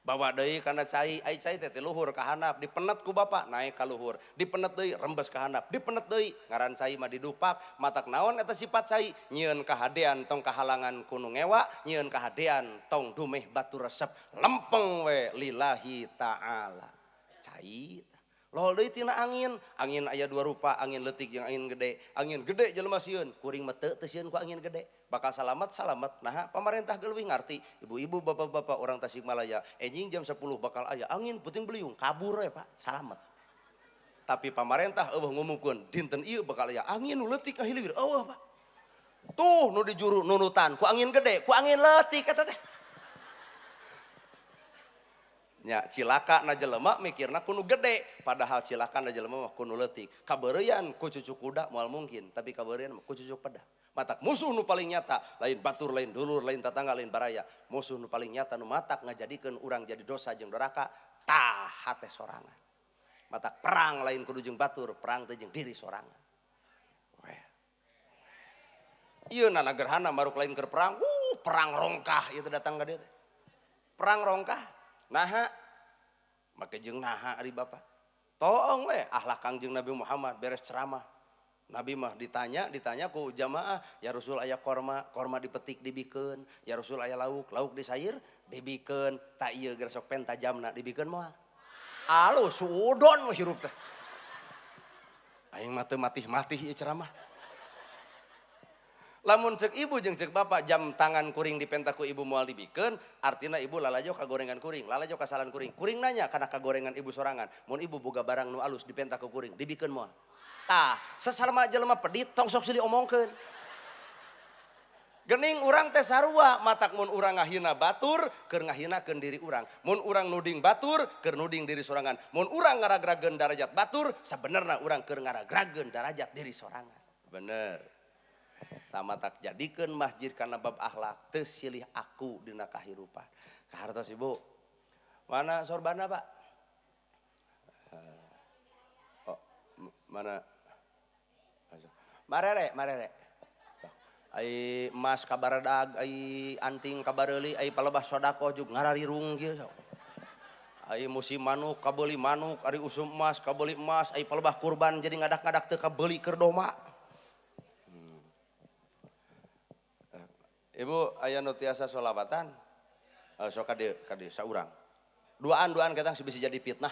Bawa deui kana cai, ai cai teh ti luhur ka handap, dipenet ku bapak naik ka luhur, dipenet deui rembes ka handap, dipenet deui ngaran cai mah didupak, matak naon eta sifat cai, nyieun kahadean tong kahalangan ku nu ngewa, nyieun kahadean tong dumeh batu resep, lempeng we lillahi ta'ala. Cai lol deui tina angin, angin aya dua rupa, angin leutik jeung angin gede, angin gede jelema sieun, kuring mah teu sieun ku angin gede. Bakal salamat, salamat. Nah, pamarentah ge leuwih ngarti. Ibu-ibu, bapak-bapak orang Tasikmalaya, enjing jam 10 bakal aya angin puting beliung, kabur we Pak, salamat. Tapi pamarentah eueuh ngumumkeun dinten ieu bakal aya angin nu leutik ngahiliwir, eueuh Pak. Tuh nu dijuru nunutan ku angin gede, ku angin leutik eta teh. Nya cilaka na jelema mikirna ku nu gede, padahal cilaka na jelema mah ku nu leutik. Kabeureuyan ku cucu kuda moal mungkin, tapi kabeureuyan mah ku cucu peda. Matak musuh nu paling nyata, lain batur, lain dulur, lain tatangga, lain baraya. Musuh nu paling nyata nu matak ngajadikeun urang jadi dosa jeung doraka, tah hate sorangan. Matak perang lain kudu jeung batur, perang teh jeung diri sorangan. Weh. Ieu nana gerhana maruk lain keur perang, perang rongkah ieu teh datang ka dieu teh. Perang rongkah, naha? Make jeung naha ari bapak. Toong we akhlak Kangjeng Nabi Muhammad beres ceramah. Nabi mah ditanya ku jamaah, ya Rasul aya korma, korma dipetik dibikeun, ya Rasul aya lauk, lauk disair dibikeun, tak ieu geus sok penta jamna dibikeun moal. Alus suudon we hirup teh. Aing mah teu matih-matih ieu ceramah. Lamun cek ibu jeung cek bapak jam tangan kuring dipenta ku ibu moal dibikeun, artina ibu lalajo kagorengan kuring, lalajo kasalan kuring. Kuring nanya kana kagorengan ibu sorangan, mun ibu boga barang nu alus dipenta ku kuring, dibikeun moal. Tah, sasalama jelema pedit tong sok silih omongkeun. Gening urang teh sarua, matak mun urang ngahina batur keur ngahinakeun diri urang. Mun urang nuding batur keur nuding diri sorangan. Mun urang ngaragrageun darajat batur, sabenerna urang keur ngaragrageun darajat diri sorangan. Bener. Tah matak jadikeun masjid kana bab akhlak teu silih aku dina kahirupan. Kahartos ibu. Mana sorbana, Pak? Oh, mana? Marere, marere. Sok. Ai emas kabaredag, ai anting kabareuli, ai palebah sodakoh jug ngararirung kieu sok. Ai musim manuk kabeuli manuk, ari usum emas kabeuli emas, ai palebah kurban jadi ngadak-ngadak teu kabeuli keur doma. Ibu aya nu tiasa sholawatan? Sok ka dieu, ka dieu saurang. Duaan-duaan ketang bisa jadi fitnah.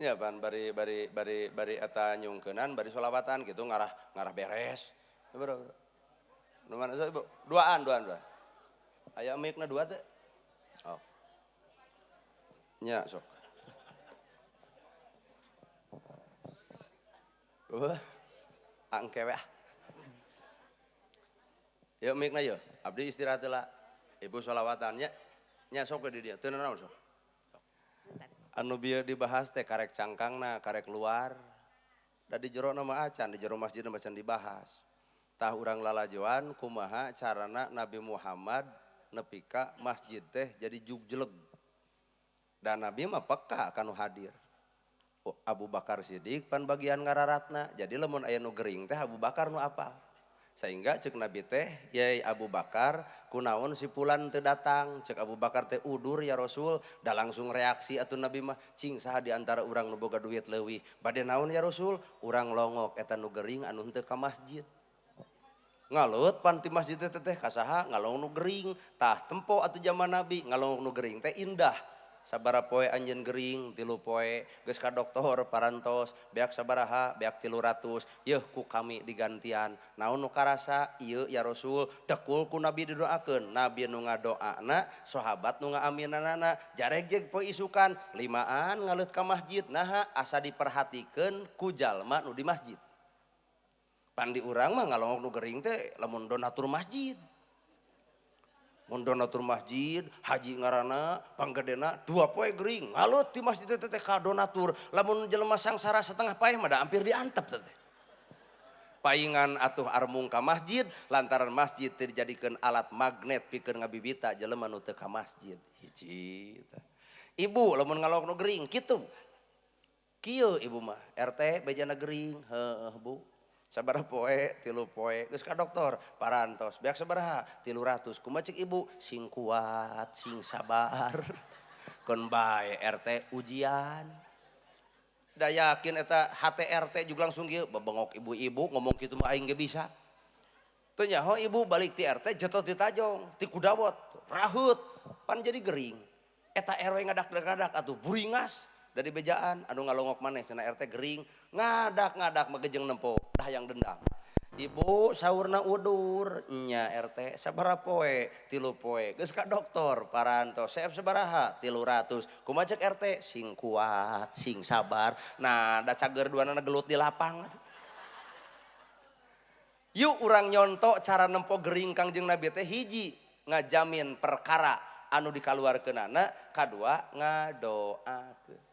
Ya ban bari eta nyungkeunan bari sholawatan gitu ngarah beres. Bro, bro. Nu mana sok ibu? Duaan, duaan, duaan. Aya mic-na dua teh? Oh. Nya sok. Wah, angke we ah. Yuk mic-na yeuh, abdi istirahat heula. Ibu sholawatan nya. Nya sok we di dieu, teu nanaon sok. Anu bieu dibahas teh karek cangkangna, karek luar. Da di jero mah acan, di jero masjid mah acan dibahas. Tah urang lalajoan kumaha carana Nabi Muhammad nepi ka masjid teh jadi jugjeleg. Dan Nabi mah peka kanu hadir. Oh, Abu Bakar Siddiq pan bagian ngararatna. Jadi lamun aya nu gering teh Abu Bakar nu apal. Sehingga cek Nabi teh, yai Abu Bakar, kunaon si pulan teu datang, cek Abu Bakar teh udur ya Rasul, dah langsung reaksi atuh Nabi mah, cing saha di antara urang nu boga duit leuwih, bade naon ya Rasul, urang longok eta nu gering anu henteu ka masjid. Ngaleut pan ti masjid teh teh kasaha ngalongok nu gering, tah tempo atuh zaman Nabi ngalongok nu gering teh indah. Sabaraha poe anjeun gering, 3 poe, geus ka dokter parantos, beak sabaraha, beak 300, yeuh ku kami digantian. Naon nu karasa? Ieu ya Rasul, dekul ku Nabi didoakeun, Nabi nu ngadoana, sahabat nu ngaaminanana, jaregjeg poe isukan, limaan ngaleut ka masjid, naha asa diperhatikeun ku jalma nu di masjid. Pan di urang mah ngalongok nu gering teh lamun donatur masjid. Mun donatur masjid, haji ngaranna, panggedena 2 poe gering, ngalut di masjid teh teh ka donatur. Lamun jelema sangsara setengah paeh mah da hampir diantep teh. Paingan atuh armung ka masjid, lantaran masjid teh dijadikeun alat magnet pikeun ngabibita jelema nu teu ka masjid. Hiji tah. Ibu lamun ngalongok nu gering kitu. Kieu ibu mah, RT bejana gering, heueuh Bu. Sabaraha poe, 3 poe, geus ka dokter, parantos, beak sabaraha, 300, kumaha cek ibu, sing kuat, sing sabar, keun bae RT ujian. Da yakin eta HTRT juga langsung kieu, bebengok ibu-ibu ngomong kitu mah aing ge bisa. Teu nyaho ibu balik ti RT jetot ti tajong, ti kudawot, raheut, pan jadi gering. Eta RW ngadak-ngadak atuh buringas dari bejaan anu ngalongok maneh cenah RT gering, ngadak-ngadak magejeng nempo hayang dendam. Ibu saurna udur nya RT sabaraha poe, 3 poe, geus ka dokter parantos, seep sabaraha, 300, kumaha cek RT, sing kuat, sing sabar. Nah da cager duanana gelut di lapang atuh. Yuk urang nyontok cara nempo gering Kangjeng Nabi teh hiji ngajamin perkara anu dikaluarkeunana, kadua ngadoakeun.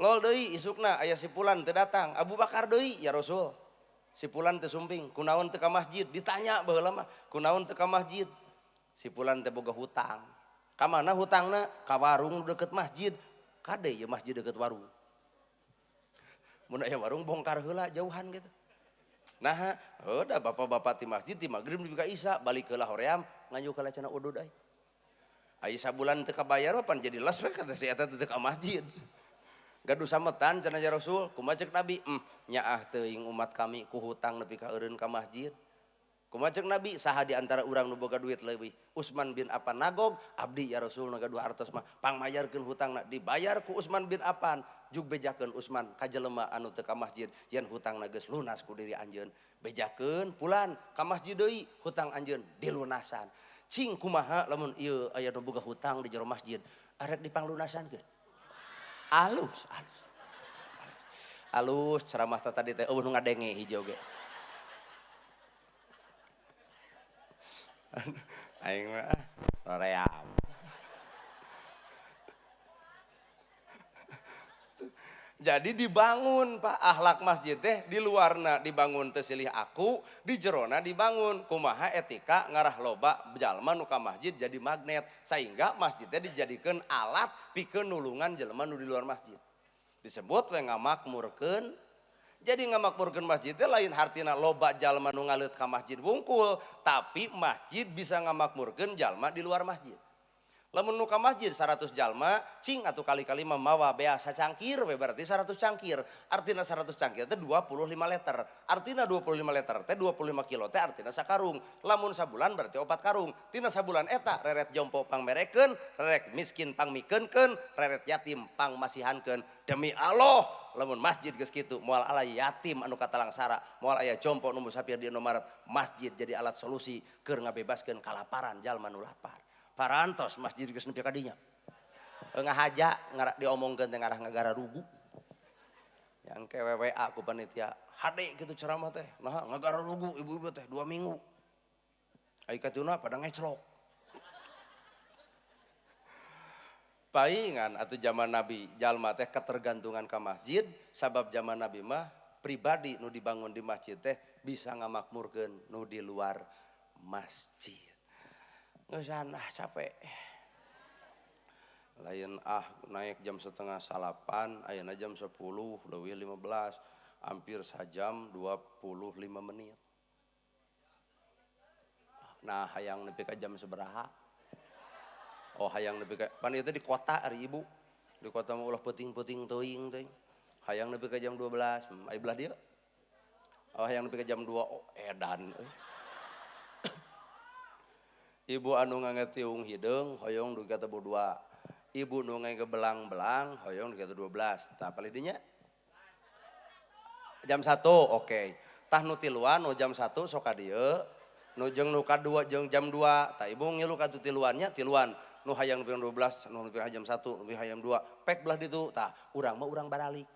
Lol deui isukna aya si pulan teu datang, Abu Bakar deui ya Rasul. Si pulan teu sumping, kunaon teu ka masjid? Ditanya baheula mah, kunaon teu ka masjid? Si pulan teh boga hutang. Ka mana hutangna? Ka warung deket masjid. Kade ieu masjid deket warung. Mun aya warung bongkar heula jauhan gitu. Nah, udah bapak-bapak di masjid di maghrib di ka isya balik heula hoream nganjuk ka cenah udud euy. Aya sabulan teu kabayar mah pan jadi les we kata si eta teu ka masjid. Gaduh sametan cenah ya Rasul, kumaha cek Nabi? Nyaah teuing umat kami ku hutang nepi ka eureun ka masjid. Kumaha cek Nabi? Saha di antara urang nu boga duit leuwih? Utsman bin Affan nagog, abdi ya Rasul nu gaduh artos mah pangmayarkeun hutangna, dibayar ku Utsman bin Affan, jug bejakeun Utsman ka jelema anu teu ka masjid yen hutangna geus lunas ku diri anjeun. Bejakeun pulan ka masjid deui hutang anjeun dilunasan. Cing kumaha lamun ieu aya nu boga hutang di jero masjid, arek dipanglunasankeun? Alus, alus. Alus ceramah tadi teh eueuh nu ngadenge hiji oge. Aing mah roream. Jadi dibangun Pak akhlak masjid teh di luarna dibangun teu silih aku, di jerona dibangun kumaha etika ngarah loba jalma nu ka masjid jadi magnet sehingga masjid teh dijadikeun alat pikeun nulungan jelema nu di luar masjid. Disebut we ngamakmurkeun. Jadi ngamakmurkeun masjid teh lain hartina loba jalma nu ngaleut ka masjid wungkul, tapi masjid bisa ngamakmurkeun jalma di luar masjid. Lamun nu ka masjid 100 jalma, cing atuh kali-kali mah mawa bea sacangkir we berarti 100 cangkir. Artina 100 cangkir teh 25 liter. Artina 25 liter teh 25 kilo teh artina sakarung. Lamun sabulan berarti 4 karung. Tina sabulan eta reret jompo pangmerekeun, reret miskin pangmikeunkeun, reret yatim pangmasihankeun. Demi Allah, lamun masjid geus kitu moal ala yatim anu katalangsara, moal aya jompo nu musafir di Indomaret. Masjid jadi alat solusi keur ngabebaskeun kalaparan jalma nu lapar. Parantos masjid geus nepi ka dinya. Ngahaja ngarak diomongkeun teh ngarah ngagara rugu. Yang ke WWA ku panitia, hade kitu ceramah teh. Nah, ngagara rugu ibu-ibu teh 2 minggu. Ai katuna pada ngeclok. Paingan atuh zaman Nabi jalma teh ketergantungan ka masjid, sabab zaman Nabi mah pribadi nu dibangun di masjid teh bisa ngamakmurkeun nu di luar masjid. Ngeusan ah capek. Lain ah naik jam 8:30, ayeuna jam 10:15, hampir sajam 25 menit. Nah hayang nepi ka jam sabaraha? Oh hayang nepi ka pan ieu teh di kota ari ibu. Di kota mah ulah peuting-peuting teuing teh. Hayang nepi ka jam 12, aya belah dieu. Oh hayang nepi ka jam 2, oh edan euy. Ibu anu ngangge tiung hideung hoyong dugi ka tebu 2. Ibu nu ngangge belang-belang hoyong dugi ka 12. Tah palih dinya? Jam 1, oke. Tah nu tiluan nu jam 1 sok ka dieu. Nu jeung nu kadua jeung jam 2. Tah ibu ngilu ka tiluannya tiluan. Nu hayang nepi 12, nu nepi jam 1, nu nepi jam 2. Pek belah ditu. Tah urang mah urang baralik.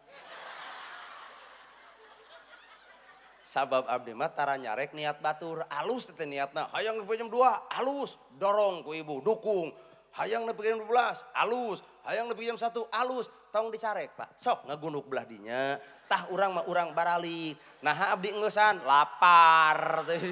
Sabab abdi mah tara nyarek niat batur, alus teh niatna. Hayang nepi jam 2, alus, dorong ku ibu, dukung. Hayang nepi jam 12, alus. Hayang nepi jam 1, alus. Tong dicarek, Pak. Sok ngagunduk belah dinya. Tah urang mah urang baralik. Nah abdi ngeusan lapar teh.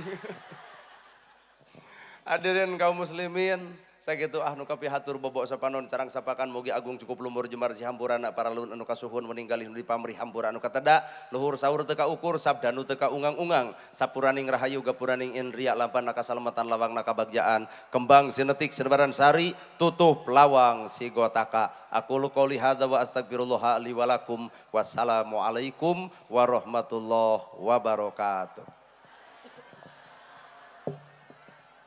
Hadirin kaum muslimin, sakitu ah nu kapihatur bobok sapanon carang sapakan mugi agung cukup lumur jemar sihampurana para luhur anu kasuhun meninggalih nu dipamrih hampura anu kateda luhur saur teu kaukur sabda nu teu kaungang-ungang sapuraning rahayu gapuraning indria lampan kasalamatan lawang kabagjaan kembang sinetik sinebaran sari tutup lawang sigotaka. Aku qouli hadza wa astagfirullah li wa lakum. Wassalamualaikum warahmatullahi wabarakatuh.